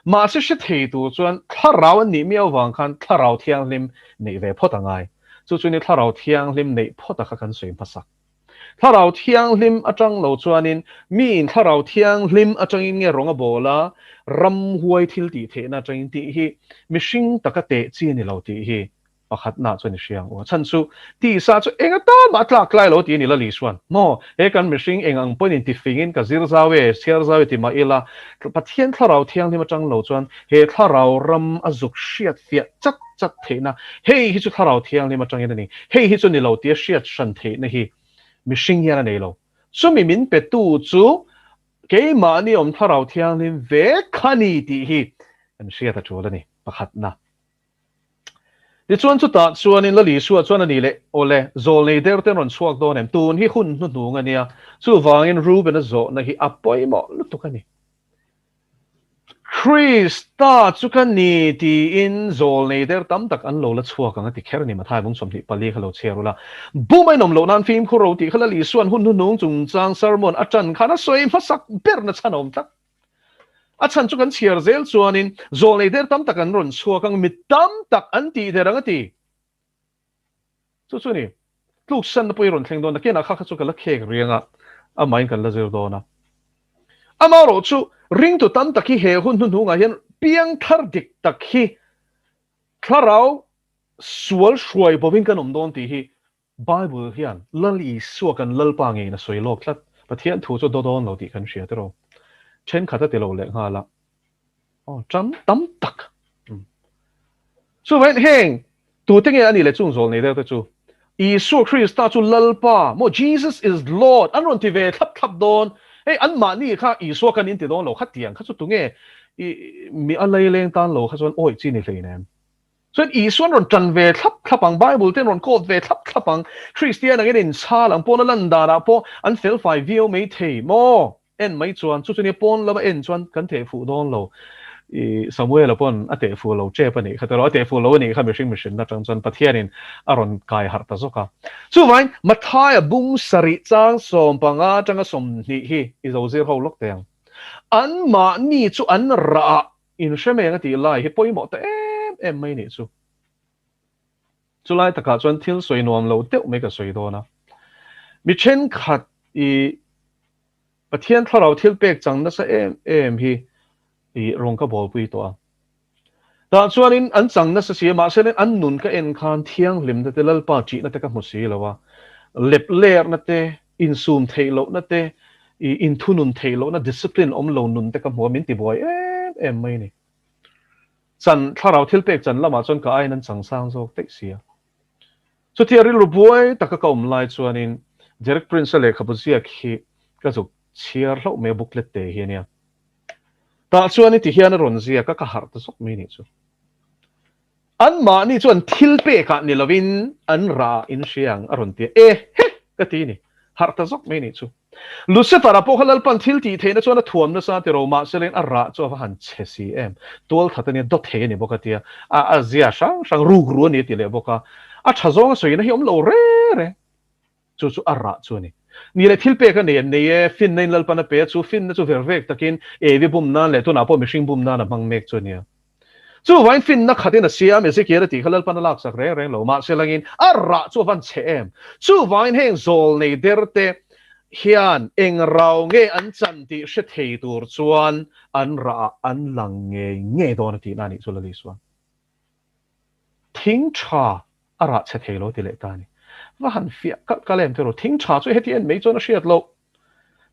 Mahse hre thei tur chuan thlarau an nih miau vang khan thlarau thianghlim neih ve phawt a ngai. Chu chu ni thlarau thianghlim neih phawt a kha kan sawi hmasak. Thlarau thianghlim atang lo chuanin miin thlarau thianghlim atangin nge rawng a bawl a, ramhuai thil tih theihna atangin tih hi mihring taka teh chi a ni lo tih hi Pakhatna chuan i hria ang u. A chhan chu tisa chu eng atan mah a tlak tlai lo tih a ni Lal Isuan. Maw, he kan mihring eng ang pawhin intifingin ka zir zau e, chhiar zau e ti mah ila, Pathian Thlarau Thianghlim atang lo chuan he Thlarau ram a zuk hriat fiah chat chat theihna, hei hi chu Thlarau Thianghlim atangin a ni, hei hi chu ni lo tia hriat hran theihna hi mihring hian a nei lo. Chumi min petu chu keimahni awm Thlarau Thianghlim ve kha ni tih hi kan hriat a tul a ni, pakhatna. Tichuan chutah chuanin Lal Isua chuan a ni leh, Awle, zawlnei der te an rawn chhuak dawn em? Tun hi hun hnuhnung a nia, chuvangin Reuben-a zawhna hi a pawimawh lutuk a ni. Krista chu ka ni tiin zawlnei der tam tak an lo la chhuak ang a ti kher a ni. Matthai bung 24 kha lo chhiar ula. Bum a inawm loh nan fimkhur ro tih kha Lal Isua'n hun hnuhnung chungchang sermon a ṭan khan a sawi hmasak berna chhan a awm tlat. A chhan chu kan chhiar zel chuanin zawlnei der tam tak an rawn chhuak ang, mi tam tak an tih der ang a ti. Chu chu ni, tluksanna pawh i rawn thleng dawn a, kenah kha kha chu ka la khek riang a, amahin kan la zir dawn a. Amaherawh chu ringtu tam tak hi he hun hnuhnungah hian piangthar dik tak hi thlarau sual hruai bovin kan awm dawn tih hi Bible hian Lal Isua kan Lalpa ngeiin a sawi lawk tlat. Pathian thu chu daw dawn lo tih kan hria tiraw. Thenkhat a ti lo leh nghal a. Aw, tam tam tak. Chuvangin heng tute nge a nih leh chung zawl nei deuh te chu Isua Krista chu Lalpa maw Jesus is Lord an rawn ti ve thlap thlap dawn. Hei anmahni kha Isua kan inti dawn lo khatiang kha chu tunge i mi a laileng tan lo kha chuan awih chi ni hleinem. Chuan Isuan rawn tan ve thlap thlap ang, Bible ten rawn quote ve thlap thlap ang, Kristian angin inchhal ang, pawna lan danah pawh an felfai viau mai thei maw? En mai chuan, chu chu nia pawn lama en chuan kan teh fuh dawn lo. I Samuela pawn a teh fuh lo tep a nih kha tiraw, a teh fuh lo a nih kha mihring mihrinna atang chuan Pathianin a rawn kai harh ta zawk a. Chuvangin Mathaia bung sarih chang 15 atanga 20 hi i zo zir ho lawk teh ang. Anmahni chu an rah ah Inhre meng a tih lai hi pawimawh ta em em mai nih chu. Chulai takah chuan thil sawi nuam lo deuh mai ka sawi dawn a. Mi thenkhat i Pathian thlarau thil pek chang nasa em em hi i rawn ka bawlpui tawh a. Tah chuanin an chang nasa si a, mahse an nun ka en khan thianghlimna te, Lalpa ṭihna te ka hmu si lo a. Lep lerna te, Insum theih lohna te, i inthunun theih lohna, discipline awm lo nun te ka hmu a, min tibuai em em mai a ni. Chan, thlarau thil pek chan lamah chuan ka aiin an chang sang zawk daih si a. Chutia rilru buai taka ka awm lai chuanin Derek Prince-a lehkhabu ziak hi ka zuk chhiar hlauh mai a, booklet te hi a nia. Tah chuan i ti hian a rawn ziak a, ka harh ta zawk mai a nih chu. Anmahni chuan thil pekah ni lovin an rah in hria ang a rawn ti a, e he! ka ti ni, harh ta zawk mai nih chu. Lucifer-a pawh kha Lalpan thil tih theihna chuan a thuam nasa ti ro mahse leng a rah chu a va han chhe si em, tualthat a nia, dawt thei a ni bawk a tia, a a zia hrang hrang rukru a ni a ti leh bawk a, a tha zawng a sawina hi awm lo reng reng. Chu chu a rah chu a ni. Ni leh thil pek a nei an nei e, finna in Lalpan a pe a, chu finna chu ver vek takin Evi bum nan leh tunah pawh mihring bum nan a hmang mek chu a nia. Chuvangin finna khatin a siam, Ezekiel a tih kha Lalpan a laksak reng reng lo, mahse langin a rah chu a van chhe em. Chuvangin heng zawl nei der te hian eng rau nge an chan tih hre thei tur chuan an rah ah an lang ngei ngei dawn a tihna a nih chu Lal Isua. Thing tha a rah chhe thei lo ti leh ta a ni. Va han fiah kalh kalh em tiraw, thing tha chu heti en mai chuan a hriat loh.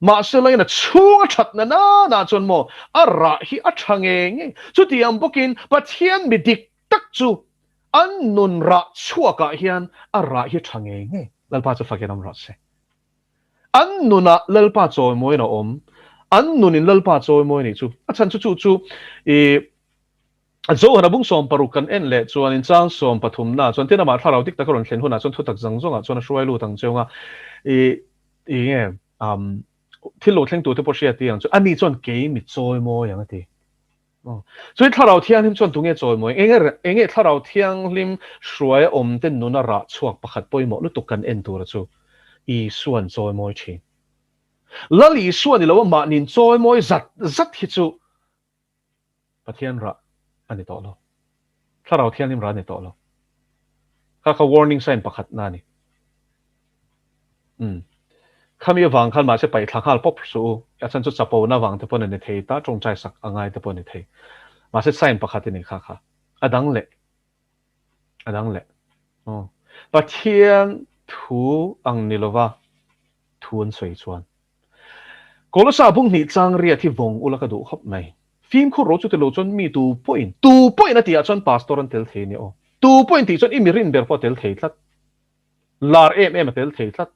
Mahse lain a chhung a that na nana chuan maw a rah hi a tha ngei ngei. Chutiang bawkin Pathian mi dik tak chu an nun rah chhuakah hian a rah hi tha ngei ngei. Lalpa chu fakin awm rawh se. An nunah Lalpa chawimawiin a awm. An nunin Lalpa chawimawi a nih chu. A chhan chu chu chu i Johan a bung 60 kan en leh chuan in chang 13 na chuan tin amah thlarau dik tak a rawn thlen hunah chuan thutak zawng zawngah chuan a hruai lut ang cheu nga i i nge um thil lo thleng tute pawh hriat ti ang chu ani chuan kei mi chawimawi ang a ti. Chui thlarau thianghlim chuan tunge chawimawi enge enge thlarau thianghlim hruai a awm te nuna rah chhuak pakhat pawimawh lutuk kan en tura chu Isuan chawimawi thin. Lal Isua ni lo a mahnin chawimawi zat zat hi chu Pathian rah a ni tawh lo. Thlarau Thianghlim rah a ni tawh lo. Kha kha warning sign pakhat na a ni. Umm. Khami avang khan mahse paih thla nghal pawp suh u. A chhan chu chapona avang te pawn a ni thei ta, tawngtai sak a ngai te pawh a ni thei. Mahse sign pakhat a ni kha kha. A dang leh. A dang leh. Aw. Pathian thu ang ni lova thu an sawi chuan. Kolosa bung hnih chang riat hi vawng ula ka duh khawp mai. Fimkhur ro chu ti lo chuan mi tu pawhin, tu pawhin a tihah chuan pastor an tel thei nia aw. Tu pawh in tih chuan i mi rin ber pawh a tel thei tlat. Lar em em a tel thei tlat.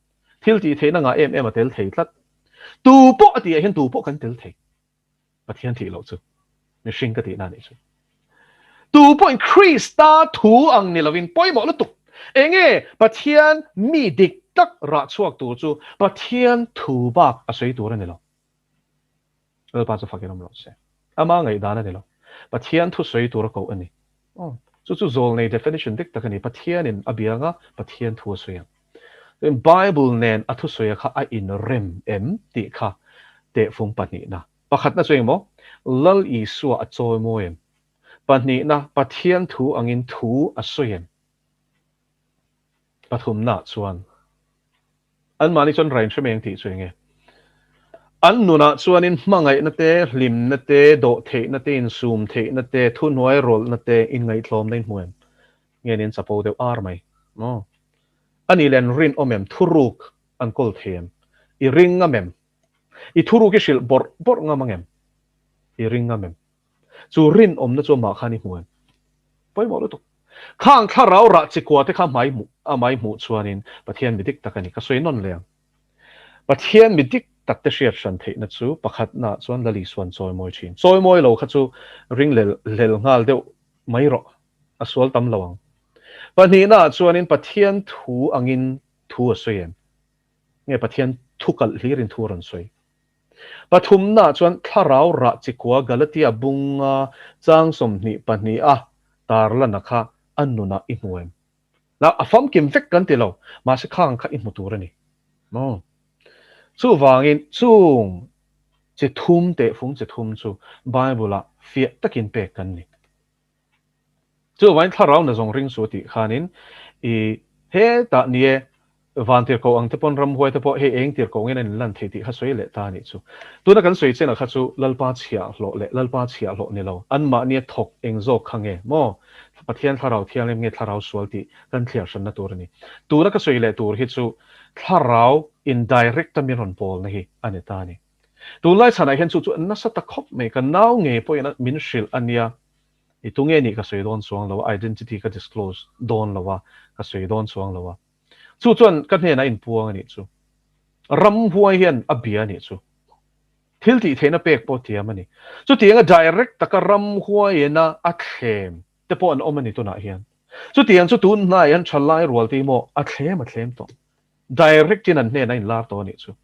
Thil tih theihna ngah em em a tel thei tlat. Tu pawh a tih ah hian tu pawh kan tel thei. Pathian thih loh chu mihring ka tihna a nih chu. Tu pawhin Krista thu ang ni lovin pawimawh lutuk. Enge Pathian mi dik tak rah chhuak tur chu Pathian thu bak a sawi tur a ni lo. Lalpa chu fakin awm rawh se. Ama ngaihdan a ni lo. Pathian thu sawi tur a koh a ni. Aw, chu chu zawlnei definition dik tak a ni. Pathianin a bia anga Pathian thu a sawi ang. Chuan Bible nen a thusawi kha a inrem em tih kha tehfung pahnihna. Pakhatna chu engmaw? Lal Isua a chawimawi em? Pahnihna, Pathian thu angin thu a sawi em? Pathumnaah chuan anmahni chuan rain hre mai ang tih chu enge? An nunah chuanin hmangaihna te, hlimna te, dawhtheihna te, insum theihna te, thuhnuai rawlhna te, inngaihtlawmna in hmu em? Nge niin chapo deuh ar mai maw? A nih leh an rinawm em? Thuruk an kawl thei em? I ring ngam em? I thuruk i hrilh bawrh bawrh ngam ang em? I ring ngam em? Chu rinawmna chu amah khan i hmu em? Pawimawh lutuk. Khang thlarau rah chikua te kha hmai hmuh a mai hmuh chuanin Pathian mi dik tak a ni. Ka sawi nawn leh ang. Pathian mi dik tak te hriat hran theihna chu pakhatnaah chuan Lal Isuan chawimawi thin. Chawimawi lo kha chu ring lel lel nghal deuh mai rawh. A sual tam lo ang. Pahnihnaah chuanin Pathian thu angin thu a sawi em? Nge Pathian thu kalh hlirin thu a rawn sawi? Pathumnaah chuan thlarau rah chikua Galatia bunga chang 22 a tarlana kha a nunah i hmu em? Na, a famkim vek kan ti lo, mahse khang kha i hmu tur a ni. Maw? Chuvangin chung chi thum tehfung chi thum chu Bible-ah fiah takin pek kan ni. Chuvangin thlarau na zawng ring su tih khanin i hetah nie van tirhkoh ang te pawn ramhuai te pawh hei eng tirhkoh ngin an inlan thei tih kha sawi leh ta anih chu. Tuna kan sawi chenah kha chu Lalpa chhiahhlawh leh Lalpa chhiahhlawh ni lo, anmahnia thawk eng zawk kha nge maw Pathian thlarau thianghlim nge thlarau sual tih kan thliar hranna tur a ni. Tuna ka sawi leh tur hi chu thlarau indirect a min rawn pawlna hi a ni ta a ni. Tunlai chhanah hian chu chu nasa ta khawp mai, ka nau ngei pawhin min hrilh a nia. I tu nge nih ka sawi dawn chuang lo a, identity ka disclose dawn lo a, ka sawi dawn chuang lo a. Chu chuan ka hnenah inpuang a nih chu. Ramhuai hian a bia a nih chu. Thil tih theihna pek pawh thiam a ni. Chutianga direct taka ramhuaiina a thlem te pawh an awm a ni tunah hian. Chutiang chu tun hnaiah hian thalai rual te hi maw a thlem a thlem tawh. Direct in an hnenah inlar tawh a nih chu.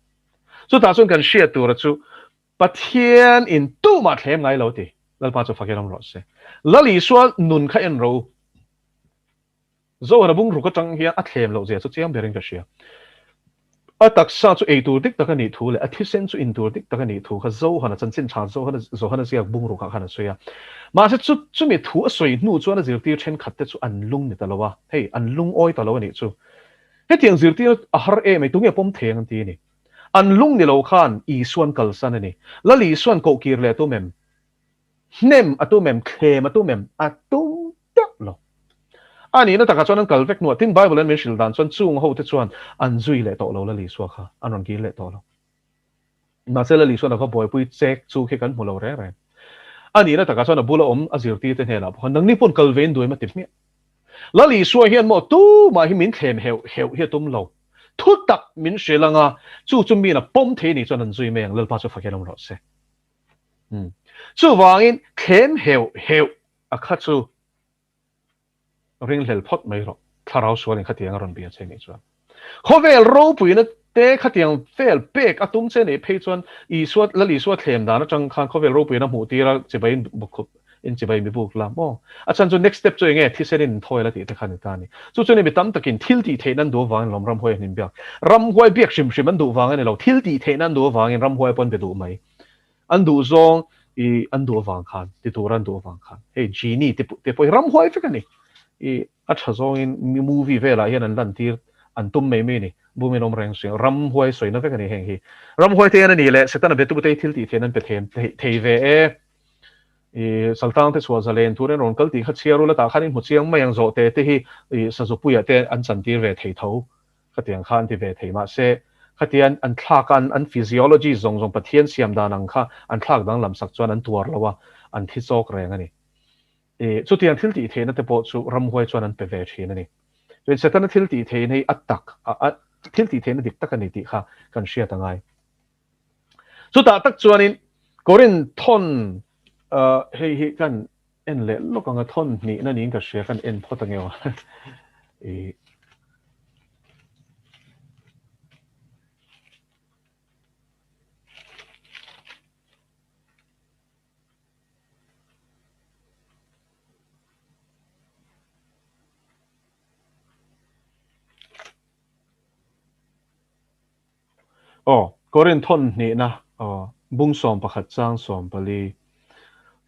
Chutah chuan kan hriat tura chu Pathian in tumah thlem ngai lo ti. Lalpa chu fakin awm rawh se. Lal Isua nun kha en ro. Zohana bungruk atang hian a thlem loh zia chu chiang berin ka hria. A taksa chu ei tur dik tak a nih thu leh a thisen chu in tur dik tak a nih thu kha Zohana chanchin tha Zohana Zohana ziak bungrukah khan a sawi a. Mahse chu chumi thu a sawi hnu chuan a zirtir thenkhat te chu an lung ni ta lo a, hei an lungawi ta lo a nih chu. Hetiang zirtir a har em ei tunge pawm thei ang an ti a ni. An lung ni lo khan Isuan kalsan a ni. Lal Isuan kohkir leh a tum em? Hnem a tum em? Thlem a tum em? A tum teuh lo. A nihna takah chuan an kal vek hnuah tin Bible in min hrilh dan chuan chung ho te chuan an zui leh tawh lo Lal Isua kha an rawn kir leh tawh lo. Mahse Lal Isuan a va buaipui chek chu khi kan hmu lo reng reng. A nihna takah chuan a bula awm a zirtir te hnenah pawh khan nangni pawn kal ve in duaim a ti hmiah. Lal Isua hian maw tumah hi min thlem heuh heuh hi a tum lo. Thu tak min hrilh anga chu chu miin a pawm thei nih chuan an zui mai ang Lalpa chu fakin awm rawh se. Chuvangin thlem heuh heuh a kha chu ringhlel phawt mai rawh. Thlarau sualin khatiang a rawn bia che nih chuan. Khawvel ropuina te khatiang vel pek a tum che nih phei chuan Isua, Lal Isua thlem dan atang khan khawvel ropuina hmuh tir a chibai in bawkkhup in chibai mi buk la maw? A chhan chu next step chu enge thisen in inthawi la tih te kha ni ta a ni. Chu chuan mi tam takin thil tih theihna an duh avangin lawm ramhuai an inbiak. Ramhuai biak hrim hrim an duh vang a ni lo, thil tih theihna an duh avangin ramhuai pawh an be duh mai. An duh zawng i an duh avang khan, ti tura an duh avang khan. Hei genie te te pawh hi ramhuai vek a ni. I a tha zawngin movie velah hian an lantir an tum mai mai a ni. Bumin awm reng suih ramhuai sawina vek a ni heng hi. Ramhuai te hian a ni leh Setana betute hi thil tih theihna an pe thei thei ve e. I saltang te chhuah zalen turin rawn kal tih kha chhiar ula tah khan in hmu chiang mai ang zawhte te hi i sazupuiah te an chantir ve thei tho. Khatiang kha an ti ve thei. Mahse, khatian an thlak a, an physiology zawng zawng Pathian siam dan ang kha an thlak danglam sak chuan an tuar lo a, an thi chawk reng a ni. Chutiang thil tih theihna te pawh chu ramhuai chuan an pe ve thin a ni. Chuan Setana thil tih theihna hi a tak, thil tih theihna dik tak a ni tih kha kan hriat a ngai. Chutah tak chuanin Korinthon hei hi kan en leh lawk ang a, thawn hnihna niin ka hria, kan en phawt ange aw. Aw, Korinth thawn hnihna, aw, bung 11 chang 14.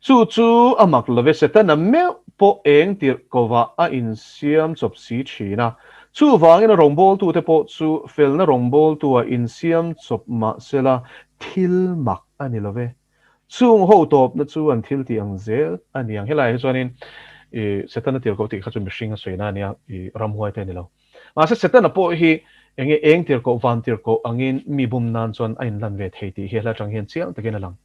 Chu chu a mak love Setana meuh pawh eng tirh kovah a insiam chawp si thin a. Chuvangin a rawngbawltute pawh chu felna rawngbawltua insiam chawp mah sela thil mak a ni love. Chung ho tawpna chu an thil tih ang zel a ni ang. Helaiah hi chuanin i Setana tirhkoh tih kha chu mihring a sawina a nia, i ramhuai te a ni lo. Mahse Setana pawh hi enge eng tirhkoh, van tirhkoh angin mi bum nan chuan a inlan ve thei tih hi hla atang hian chiang takin a lang.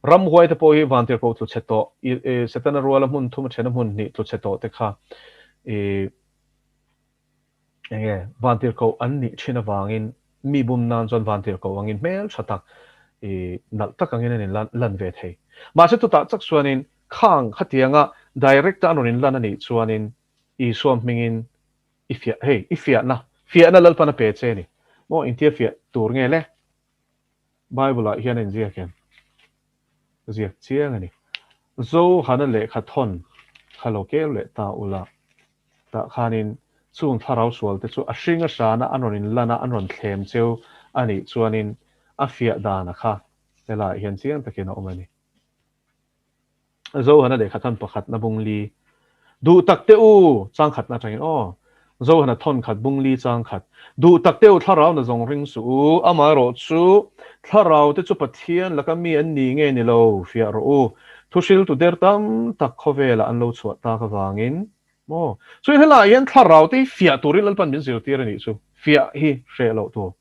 Ramhuai te pawh hi van tirhkoh tlu chhe tawh, i Setana ruala hmun thum a thena hmun hnih tlu chhe tawh te kha i Enge vantirhkoh an nih thin avangin mi bum nan chuan vantirhkoh angin hmel tha tak i nalh tak angin an inlan lan ve thei. Mahse chutah chak chuanin khang khatianga direct a an rawn inlan a nih chuanin Isua hmingin i fiah hei i fiahna fiahna Lalpan a pe che a ni. Maw engtia fiah tur nge le? Bible ah hian a inziak em? Ziak chiang a ni. Zohana lehkha thawn kha lo keu leh ta ula, tah khanin chung thlarau sual te chu a hring a hrana an rawn inlan a, an rawn thlem cheu a nih chuanin a fiah dana kha helaiah hian chiang takin a awm a ni. Zohana lehkha thawn pakhatna bung li Duh tak teh u! Chang khatna atangin aw. Zohana thawn khat bung li chang khat Duh tak teh u thlarau na zawng ring suh u, amaherawh chu thlarau te chu Pathian laka mi an ni nge ni lo fiah rawh u. Thuhriltu der tam tak khawvelah an lo chhuah tak avangin maw. Chuan helaiah hian thlarau te hi fiah turin Lalpan min zirtir a nih chu. Fiah hi hreh loh tur.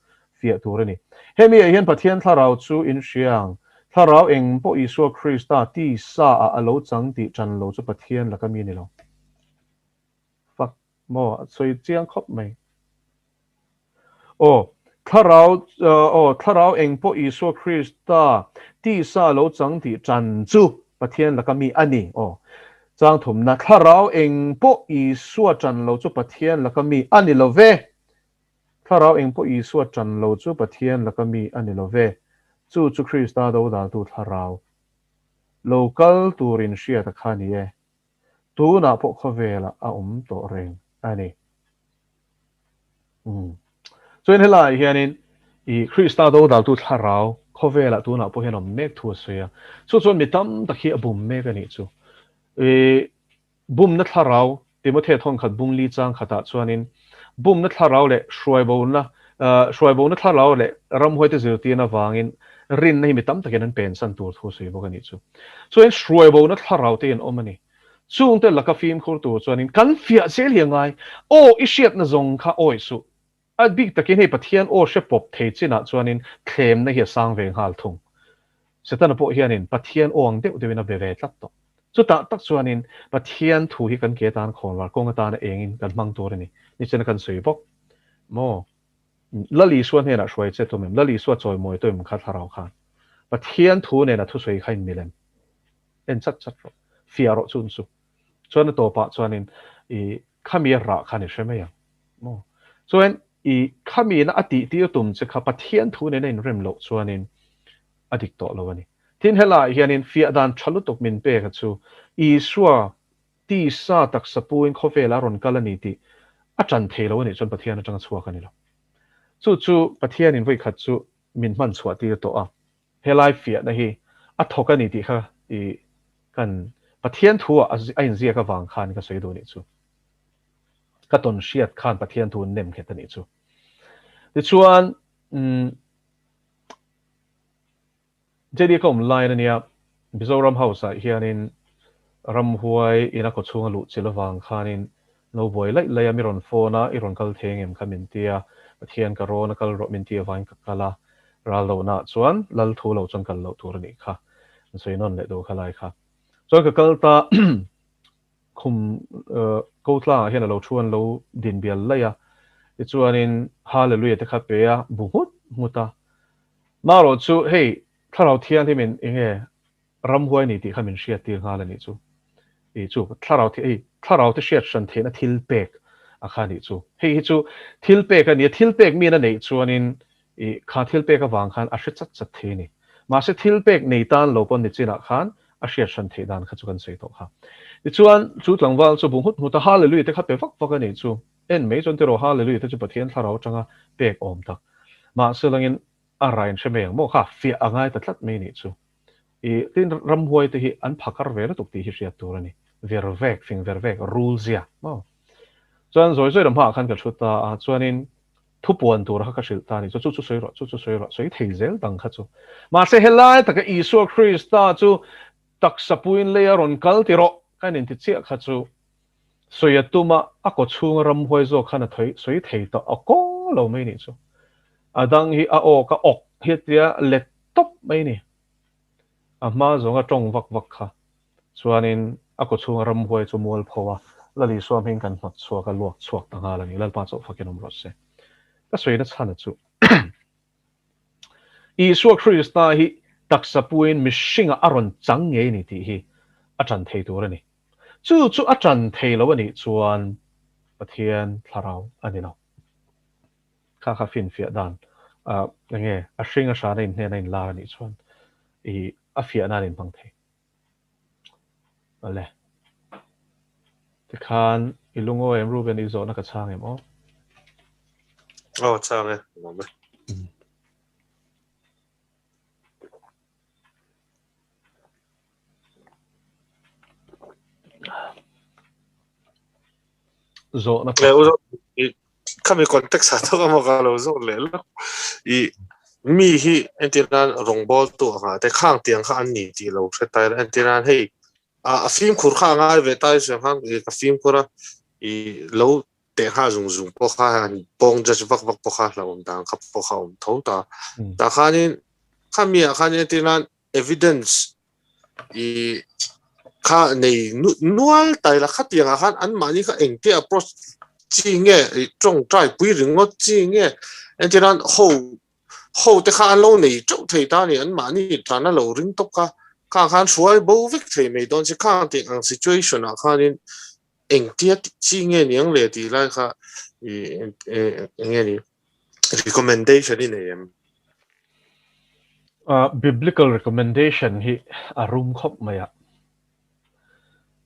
fiah tur a ni. Hemi ah hian Pathian thlarau chu in hria ang. Thlarau eng pawh Isua Krista tisa ah a lo chang tih tan lo chu Pathian laka mi a ni lo. Fuck maw a sawi chiang khawp mai. Aw, thlarau aw, thlarau eng pawh Isua Krista tisa a lo chang tih tan chu Pathian laka mi a ni. Aw, chang thumna, thlarau eng pawh Isua tan lo chu Pathian laka mi a ni lo ve. Thlarau eng pawh Isua ṭan lo chu Pathian laka mi a ni lo ve. Chu chu Krista dodaltu thlarau lo kal turin hriat a kha ni e. Tunah pawh khawvelah a awm tawh reng a ni. Umm. Chuan helaiah hianin i Krista dodaltu thlarau khawvelah tunah pawh hian a awm mek thu a sawi a. Chu chuan mi tam tak hi a bum mek a nih chu. I Bumna thlarau, Timothea thawnkhat bung li chang khatah chuanin bumna thlarau leh hruaibona hruaibona thlarau leh ramhuaite zirtirna avangin rinna hi mi tam takin an pensan tur thu a sawi bawk a nih chu. Chuan hruaibona thlarau te hi an awm a ni. Chungte laka fimkhur tur chuanin kan fiah zel hi a ngai. Aw i hriatna zawng kha awih suh. A bik takin hei Pathian aw hre pawp thei chinah chuanin thlemna hi a sang ve nghal thung. Setana pawh hianin Pathian aw ang deuh deuhin a be ve tlat tawh. Chutah tak chuanin Pathian thu hi kan ke atan khawnvar kawng atana engin kan hmang tur a ni. Nichina kan sawi bawk maw? Lal Isua hnenah hruai che tum em? Lal Isua chawimawi tu em kha thlarau khan? Pathian thu nena thusawi kha in milem. En chat chat rawh. Fiah rawh chun chu. Chuan a tawpah chuanin i khami a rah khan i hre mai ang. Maw? Chuan i khamiina a tihtir tum che kha Pathian thu nena inrem loh chuanin a dik tawh lo a ni. Tin, helaiah hianin fiah dan tha lutuk min pek a chu Isua tisa taksa puin khawvelah a rawn kal a ni tih a tan thei lo a nih chuan Pathian atanga chhuak a ni lo. Chu chu Pathianin vawikhat chu min hman chhuah tir tawh a. Helai fiahna hi a thawk a ni tih kha i kan Pathian thu ah a inziak avang khan ka sawi duh a nih chu. Ka tawn hriat khan Pathian thu an nem nghet a nih chu. Tichuan, umm, JD ka awm lain a nia, Mizoram House ah hianin ramhuai ina kawchhunga luh chilh avang khanin lo buai laih laih a, mi rawn phone a, i rawn kal thei engem kha min ti a, Pathian ka rawn a kal rawh min ti avangin ka kal a, ral lohna ah chuan lal thu lo chuan kal loh tur a nih kha, an sawi nawn leh duh kha lai kha. Chuan ka kal ta. Khum ko tlangah hian a lo thu an lo din bial laih a, tichuanin Hallelujah te kha pe a, bu nghut nghut a. Marawh chu hei Thlarau Thianghlimin enge ramhuai ni tih kha min hriat tir nghal a nih chu. I chu Thlarau Thi hei Thlarau te hriat hran theihna thil pek a kha nih chu. Hei hi chu thil pek a ni a, thil pek min a neih chuanin I kha thil pek avang khan a hre chat chat thei a ni. Mahse thil pek nei tan lo pawn nichinah khan a hriat hran theih dan kha chu kan sawi tawh kha. Tichuan chu tlangval chu bu nghut nghut a Hallelujah te kha pe vak vak a nih chu. En mai chuan tiraw Hallelujah te chu Pathian thlarau atanga pek awm tak. Mahse langin a rain hre mai ang maw kha fiah a ngai ta tlat mai nih chu. I tin ramhuai te hi an phakar ve lutuk tih hi hriat tur a ni. Ver vek, fing ver vek, rul zia maw. Chuan zawi zawi lam hmaah khan ka thu ta a, chuanin thupuan tur kha ka hrilh ta a ni. Chu chu sawi rawh, chu chu sawi rawh, sawi thei zel dang kha chu. Mahse helai taka Isua Krista chu taksa puiin lei a rawn kal ti rawh ka inti chiah kha chu sawi a tum a, a kaw chhunga ramhuai zawk khan a sawi thei tawh a kawng lo mai nih chu. A dang hi a aw ka awk hi tia let tawp mai ni. A hma zawnga tawng vak vak kha chuanin a kaw chhunga ramhuai chu mual pho a, Lal Isua hming kan hnawt chhuak a, luak chhuak ta nghal a ni. Lalpa chauh fakin awm rawh se. Ka sawina chhana chu Isua Krista hi taksa puiin mihringah a rawn chang ngei ni tih hi a ṭan thei tur a ni. Chu chu a ṭan thei lo a nih chuan Pathian thlarau a ni lo. Kha kha finfiah dan eng nge a hring a hrana in hnena in lar a nih chuan i a fiah nan in hmang thei. Awle. Tikhan i lungawi em Ruben i zawhna ka chhang em aw? Aw chhang e, nuam e. Zawhna Khami context ah thawk emaw ka lo zawh leh lawk. I mi hi entir nan rawngbawl tu anga te khang tiang kha an ni tih lo hre ta ila entir nan hei a fimkhur kha a ngai ve ta i sawi ang khan ka fimkhur a i lo teh nghal zung zung pawh kha han pawng judge vak vak pawh kha hlauhawm dan kha pawh kha a awm tho ta. Tah khanin khami ah khan entir nan evidence i kha nei nual ta ila khatiang ah khan anmahni kha engte approach chi nge i tawngtai pui ringawt chi nge entir nan ho ho te kha an lo nei teuh thei ta a ni anmahni tan a lo ring tawp kha khang khan hruai bo vek thei mai dawn che khang tih ang situation ah khanin engtia chi nge niang le tih lai kha i eng nge ni recommendation i nei em? Biblical recommendation hi a rum khawp mai a.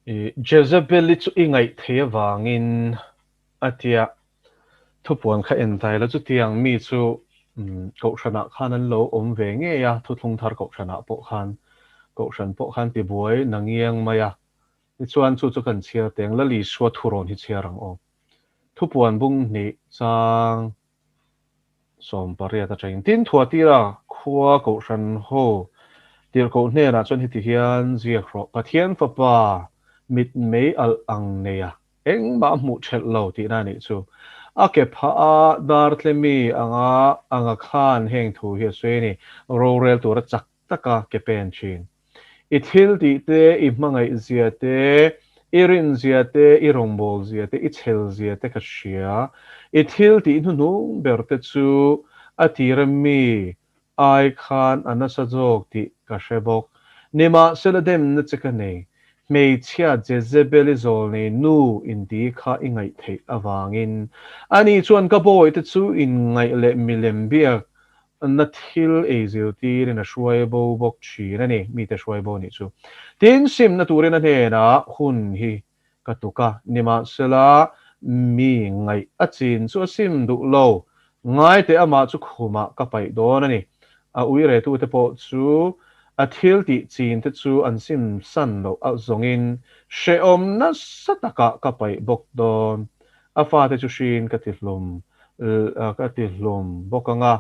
I Jezebel-i chu i ngaih thei avangin a tia thupuan kha en ta ila chutiang mi chu kohhranah khan an lo awm ve ngei a, thuthlung thar kohhranah pawh khan kohhran pawh khan tibuai na ngiang mai a. Tichuan chu chu kan chhiar teng Lal Isua thurawn hi chhiar ang aw. Thupuan bung hnih chang 18 atangin tin Thuatira khua kohhran ho tirhkoh hnenah chuan heti hian ziak rawh, Pathian fapa mit mei alh ang nei a, engmah a hmuh thelh lo tihna a nih chu. A ke phah a dartlemi anga anga khan heng thu hi a sawi a ni, rorel tura chak taka ke pen thin. I thil tih te, i hmangaih zia te, i rin zia te, i rawngbâwl zia te, i chhel zia te ka hria. I thil tih hnuhnung ber te chu a tira mi ai khan a nasa zawk tih ka hre bawk. Nimahsela demna che ka nei. Hmeichhia Jezebel-i zawlnei nu inti kha i ngaih theih avangin ani chuan ka bawihte chu inngaih leh milem biak na thil ei zirtirin a hruai bo bawk thin a ni, mite hruai bo nih chu. Tin, simna turin a hnenah hun hi ka tuk a, nimahsela mi ngaih a chin chu a sim duh lo, ngaite amah chu khumah ka paih dawn a ni. A uiretute pawh chu a thil tih chinte chu an sim san loh a zawngin hrehawm nasa takah ka paih bawk dawn. A fate chu hriin ka ti hlum ka ti hlum bawk ang a.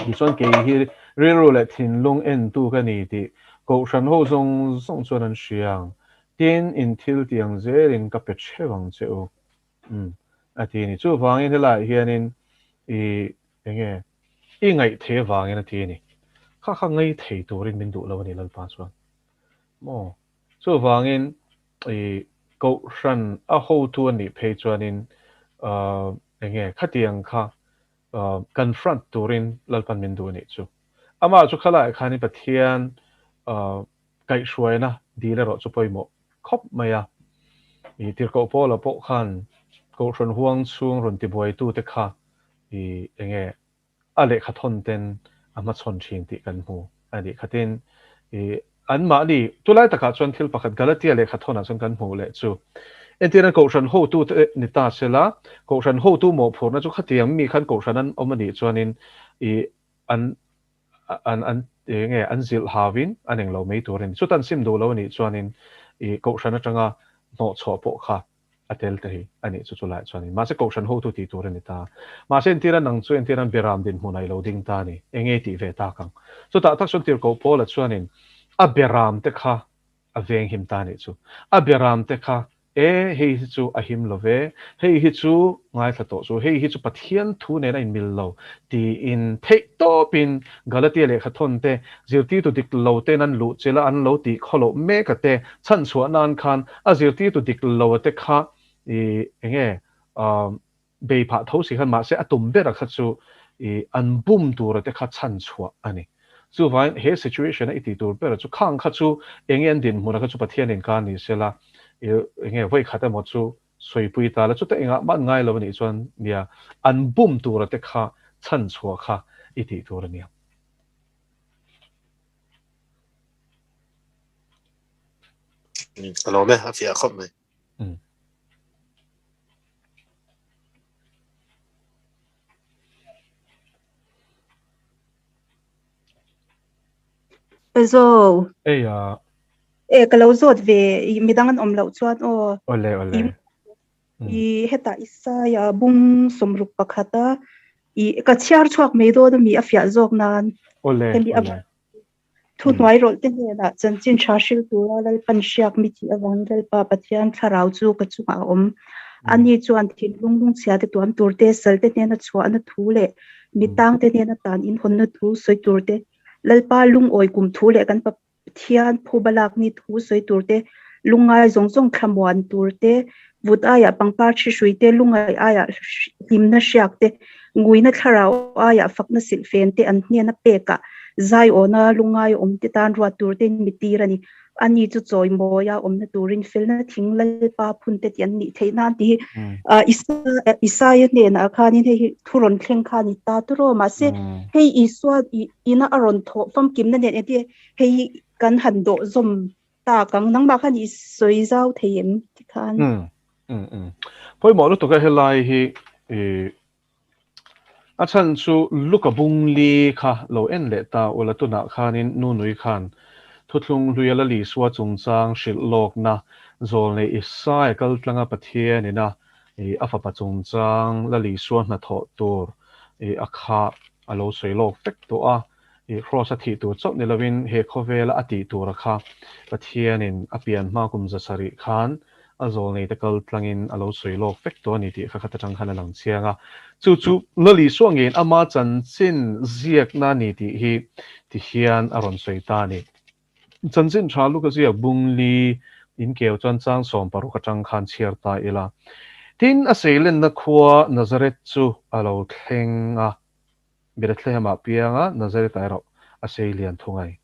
Tichuan kei hi rilru leh thinlung entu ka ni tih Kohhran ho zawng zawng chuan an hria ang. Tin, in thil ti ang zelin ka pe theuh ang che u. Umm, a ti a ni. Chuvangin helaiah hianin i eng nge i ngaih thei avangin a ti a ni. Kha kha ngei thei turin min duh lo a ni Lalpa chuan. Maw? Chuvangin i. Kohhran a hotu a nih phei chuanin enge khatiang kha confront turin Lalpan min duh a nih chu. Amah chu khalaiah khanin Pathian kaihhruaina dil erawh chu pawimawh khawp mai a. I Tirhkoh Paula pawh khan Kohhran huang chhung rawn tibuaitute kha i enge a lehkha thawn ten a hmachhawn thin tih kan hmu a nih khatin i anmahni tulai takah chuan thil pakhat Galatia lehkha thawnah chuan kan hmuh leh chu entirna Kohhran hotute ni ta sela Kohhran hotu mawhphurhna chu khatiang mi khan Kohhran an awm a nih chuanin i an an an enge an zilh hauin an englo mai tur a ni. Chuta an sim duh lo a nih chuanin i Kohhran atanga hnawhchhuah pawh kha a tel ta hi a nih chu chulaiah chuanin mahse Kohhran hotu tih tur a ni ta. Mahse entira nang chu entira Beram dinhmunah i lo ding ta a ni. Enge i tih ve tak ang? Chutah tak chuan Tirhkoh Paula chuanin a Beram te kha a veng him ta a nih chu. A Beram te kha E, hei hi chu a him lo ve, hei hi chu ngaithla tawh chu, hei hi chu Pathian thu nen a inmil lo, tiin theih tawpin Galatia lehkha thawn te, zirtirtu dik lo ten an luh chilh a, an lo tih khaw loh mek a te, chhanchhuah nan khan a zirtirtu dik lo a te kha i enge bei phah tho si khan mahse a tum bera kha chu i an bum tura te kha chhan chhuah a ni. Chuvangin he situation a i tih tur bera chu khang kha chu enge an dinhmun a kha chu Pathian in ka ni sela i enge vawi khat emaw chu sawipui ta la chuta engah mah an ngai lo a nih chuan nia an bum tura te kha chhan chhuah kha i tih tur a nia. Ka lawm e, a fiah khawp mai. Zo. Ei a. E ka lo zawt ve i midang an awm loh chuan aw. Ole ole. I heta Isaia bung sawmruk pakhat a i ka chhiar chhuak mai dawn ami a fiah zawk nan. Ole ole. Thuhnuai rawlh te hnenah chanchin tha hril tura Lalpan hriak mi thih avangin Lalpa Pathian thlarau chu ka chungah a awm. Ani chuan thinlung lungchhia te tuam tur te, sal te hnena chhuahna thu leh mitang te hnena tan inhawnna thu sawi tur te, Lalpa lungawi kum thu leh kan Pathian phuba lakni thu sawi tur te, lungngai zawng zawng thlamuan tur te, vut aiah pangpar thi hrui te, lungngaih aiah hlimna hriak te, nguina thlarau aiah fakna silhfen te an hnena pekah zaiawna lungngai awm te tan ruat tur tein mi tir a ni. Ani chu chawimawia awmna turin felna thing Lalpa phun te tih an nih theih nan tih hi Isaia hnenah khanin hei hi thu rawn thleng kha a ni ta turaw. Mahse hei Isua ina a rawn thawh famkimna nen engtin hei hi kan han dawh zawm tak ang nangmah khan i sawi zau thei em tikhan. Um um um pawimawh lutuk a helai hi i a chhan chu Luka bungli kha lo en leh ta ula tunah khanin Nunui khan thuthlung hluia la Lisua chungchang hrilh lawkna zawlnei Isaia kaltlanga Pathian ina i a fapa chungchang la Lisua hnathawh tur i a kha a lo sawi lawk vek tawh a. I Kraws a thih tur chauh ni lovin he khawvela a tih tura kha Pathianin a pian hma kum zasarih khan a zawlneite kal tlangin a lo sawi lawk vek tawh a ni tih kha khat atang khan a lang chiang a. Chu chu Lali Suangin ama chanchin ziakna a ni tih hi ti hian a rawn sawi ta a ni. Chanchin tha Luka ziak Bungli inkeu chuan chang 16 atang khan chhiar ta ila. Tin, a seilenna khua Nazareth chu a lo thleng a. Bethlehem-ah pianga Nazareth-ah erawh a sei lian thung a ni.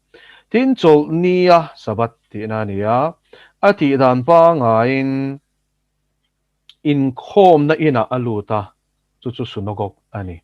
Tin, chawlhnia Sabbath tihna a ni a, a tih dan pangaiin inkhawmna inah a lut a, chu chu synagogue a ni.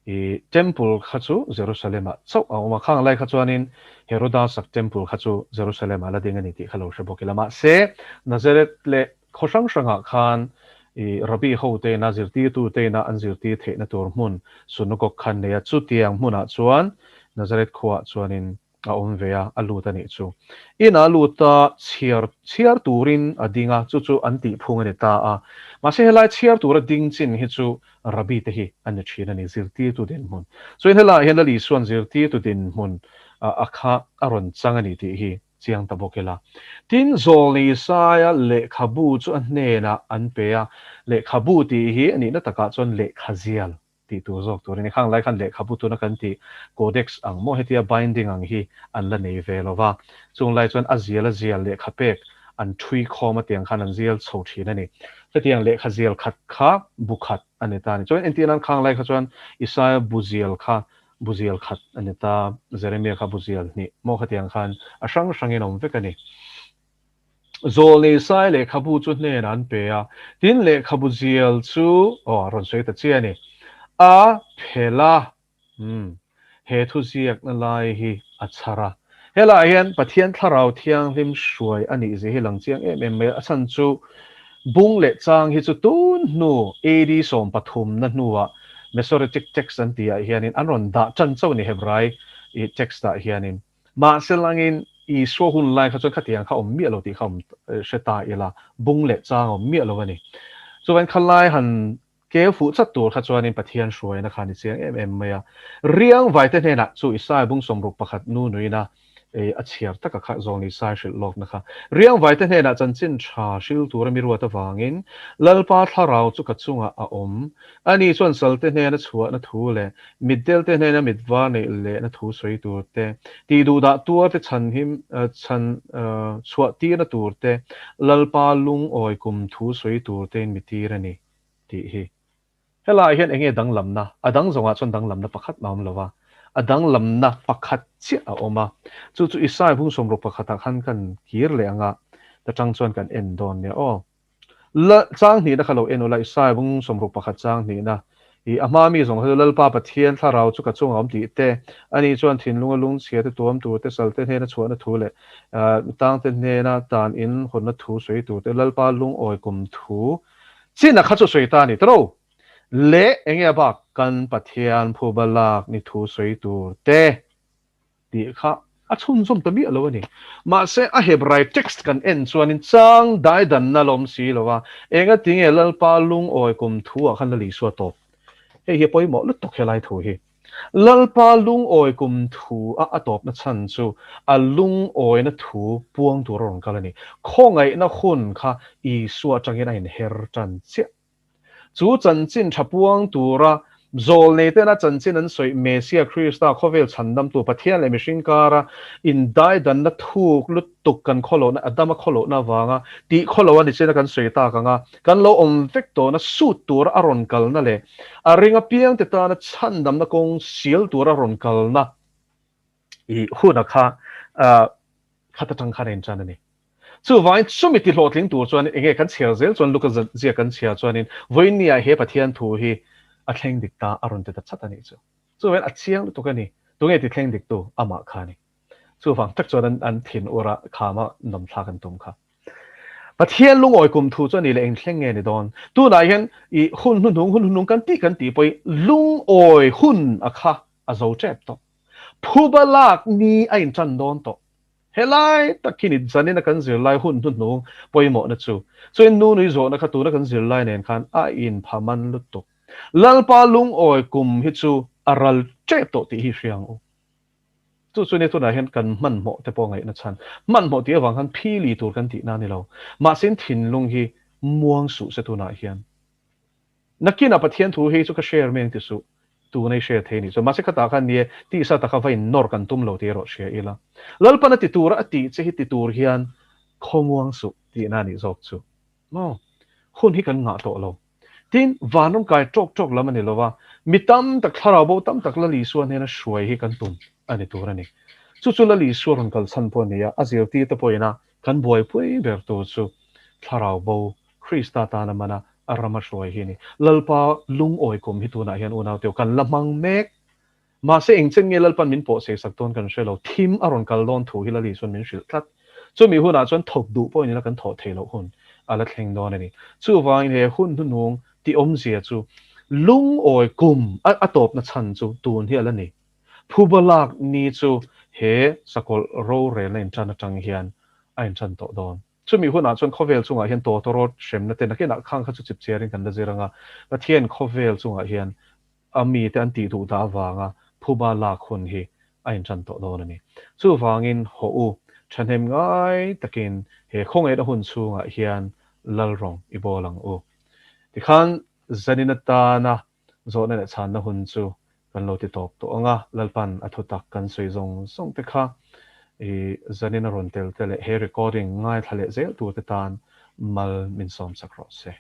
I temple kha chu Jerusalem-ah chauh a awm a, khang lai kha chuanin Heroda sak temple kha chu Jerusalem-ah la ding a ni tih kha lo hre bawk ila. Mahse, Nazareth leh Khaw hrang hrangah khan i Rabbi ho teina zirtirtu teina an zirtir theihna tur hmun synagogue kha an nei a, chutiang hmunah chuan Nazareth khuaah chuanin a awm ve a, a lut a nih chu. Inah a lut a, chhiar chhiar turin a ding a, chu chu an tihphung a ni ta a. Mahse helai chhiar tura ding chin hi chu Rabbi te hi an ni thin a ni, zirtirtu dinhmun. Chuan helaiah hian Lal Isua'n zirtirtu dinhmun a kha a rawn chang a ni tih hi chiang ta bawk ila. Tin, Zawlni Isaia lehkhabu chu a hnenah an pe a, lehkhabu tih hi a nihna takah chuan lehkhazial tih tur zawk tur a ni. Khang lai khan lehkhabu tuna kan tih codex ang maw hetia binding ang hi an la nei ve lo va, chung lai chuan a zial a zial lehkha pek an ṭhui khawm a tiang khan an zial chho ṭhin a ni. Hetiang lehkha zial khat kha bu khat a ni ta a ni. Chuan entir nan khang lai kha chuan Isaia bu zial kha bu zial khat a ni ta, Jeremia kha bu zial hnih maw khatiang khan a hrang hrangin a awm vek a ni. Zawlnei Isai lehkhabu chu hnenah an pe a, tin lehkhabu zial chu aw a rawn sawi ta chiah a ni. A phel a. Umm, he thuziakna lai hi a chhar a. Helaiah hian Pathian Thlarau Thianghlim hruai a nih zia hi lang chiang em em mai a. A chhan chu bung leh chang hi chu tun hnu AD 13 na hnuah Masoretic text an tihah hianin an rawn dah tan chauh a ni Hebrai text ah hianin. Mahse langin Isua hun lai kha chuan khatiang kha awm miah lo tih kha awm hre ta ila, bung leh chang a awm miah lo a ni. Chuvangin khalai han Kel fuh chat tur kha chuanin Pathian hruaina kha a ni chiang em em mai a. Riang vaite hnenah chu Isai bung 61 nu nuina a chhiar taka kha zawng Isai hrilh lawkna kha. Riang vaite hnenah chanchin tha hril tura mi ruat avangin Lalpa thlarau chu ka chungah a awm. Ani chuan salte hnena chhuahna thu leh mitdelte hnena mit var neih lehna thu sawi tur te, tih duhdah tuarte chhanhim chhan chhuah tirna tur te, Lalpa lungawi kum thu sawi tur tein mi tir a ni. tih hi. Helaiah hian enge danglamna? A dang zawngah chuan danglamna pakhat mah a awm lo va, a danglamna pakhat chiah a awm a. Chu chu Isaiah bung 60 pakhatah khan kan kir leh ang a, ta tang chuan kan en dawn nia aw. La, chang hnihna kha lo en ula, Isaiah bung 61 chang hnihna. I a hma mi zawng kha chu Lalpa Pathian thlarau chu ka chungah a awm tih te, ani chuan thinlunga lungchhia te tuam tur te, salte hnena chhuahna thu leh tangte hnena tan in hawnna thu sawi tur te, Lalpa lungawi kum thu China kha chu sawi ta a ni tawh le enge a bak kan Pathian phuba lak ni thu sawi tur te tih kha a chhunzawm ta miah lo a ni. Mahse a Hebrai text kan en chuanin chang daidanna la awm si lo a, enga tinge Lalpa lungawi kum thu ah khan Lal Isua tawp. Hei hi a pawimawh lutuk helai thu hi. Lalpa lungawi kum thu a a tawpna chhan chu a lungawina thu puang tur a rawn kal a ni. Khawngaihna hun kha Isua atangin a inher tan chiah. Chu chanchin tha puang tura zawlnei tena chanchin an sawi Mesia Krista khawvel chhandamtu Pathian leh mihring kara indaidanna thuk lutuk kan khawlohna Adama khawlohna avanga tih khawlo a ni chin a kan sawi tak ang a, kan lo awm vek tawhna sut tura a rawn kalna leh A ring apiangte tana chhandamna kawng sial tura rawn kalna i huna kha khat atang khan a intan a ni. Chuvangin chumi ti hlawhtling tur chuan enge kan chhiar zel chuan Luka zia kan chhiar chuanin vawiinniah he Pathian thu hi a thleng dik ta a rawn ti ta chat a nih chu. Chuvangin a chiang lutuk a ni. Tunge ti thleng dik tu? Amah kha a ni. Chuvang tak chuan an thin ura khama nawmthlak an tum kha. Pathian lungawi kum thu chu a ni leh eng thleng nge ni dawn? Tunah hian i hun hnuhnung, hun hnuhnung kan tih kan tih pawhin lungawi hun a kha a zo tep tawh. Phuba lak ni a intan dawn tawh. Helai tak khi ni zanin a kan zirlai hun hnuhnung pawimawhna chu. Chuan nu nui zawhna kha tuna kan zirlai nen khan a inpha man lutuk. Lalpa lungawi kum hi chu a ral tep tawh tih hi hria ang u. Chu chu nia tunah hian kan hmanhmawh te pawh ngaihna chhan. Hmanhmawh tih avang khan phili tur kan tihna a ni lo. Mahse in thinlung hi muang suh se tunah hian. Nakinah Pathian thu hei chu ka share mai ang ti suh. Tuna i share thei anih chuan. Mahse khatah khan nie tisa taka va in nawr kan tum lo tih erawh hria ila. Lalpan a ti tura a tih che hi ti tur hian khawmuang suh tihna anih zawk chu. Maw? Hun hi kan ngah tawh lo. Tin, vanram kai tawk tawk lam a ni lo va, mi tam tak, thlarau bo tam tak Lal Isua hnena hruai hi kan tum a ni tur a ni. Chu chu Lal Isua rawn kal chhan pawh a ni a, a zirtirte pawhin a kan buaipui ber tur chu thlarau bo Krista tana mana a rama hruai hi a ni. Lalpa lungawi kum hi tunah hian unauteu kan la hmang mek. Mahse engchen nge Lalpan min pawh seisak dawn kan hre lo, thim a rawn kal dawn thu hi Lali chuan min hrilh tlat. Chumi hunah chuan thawk duh pawhin ila kan thawh theih loh hun a la thleng dawn a ni. Chuvangin he hun hnuhnung tih awmzia chu lungawi kum a a tawpna chhan chu tun hi a la ni. Phuba lak ni chu he sakawlh rorelna intan atang hian a intan tawh dawn. Chumi hunah chuan khawvel chungah hian tawtawrawt hremna te nakinah khang kha chu chipchiarin kan la zir ang a, Pathian khawvel chungah hian a mite an tih duh dah avanga phuba lak hun hi a intan tawh dawn a ni. Chuvangin haw u, thahnem ngai takin he khawngaihna hun chhungah hian Lalrawng i bawl ang u. Tikhan zanin atana zawhna leh chhanna hun chu kan lo ti tawp tawh ang a, Lalpan a thutak kan sawi zawng zawng te kha. I zanin a rawn tel te leh he recording ngaithla leh zel tur te tan mal min sawm sak rawh se.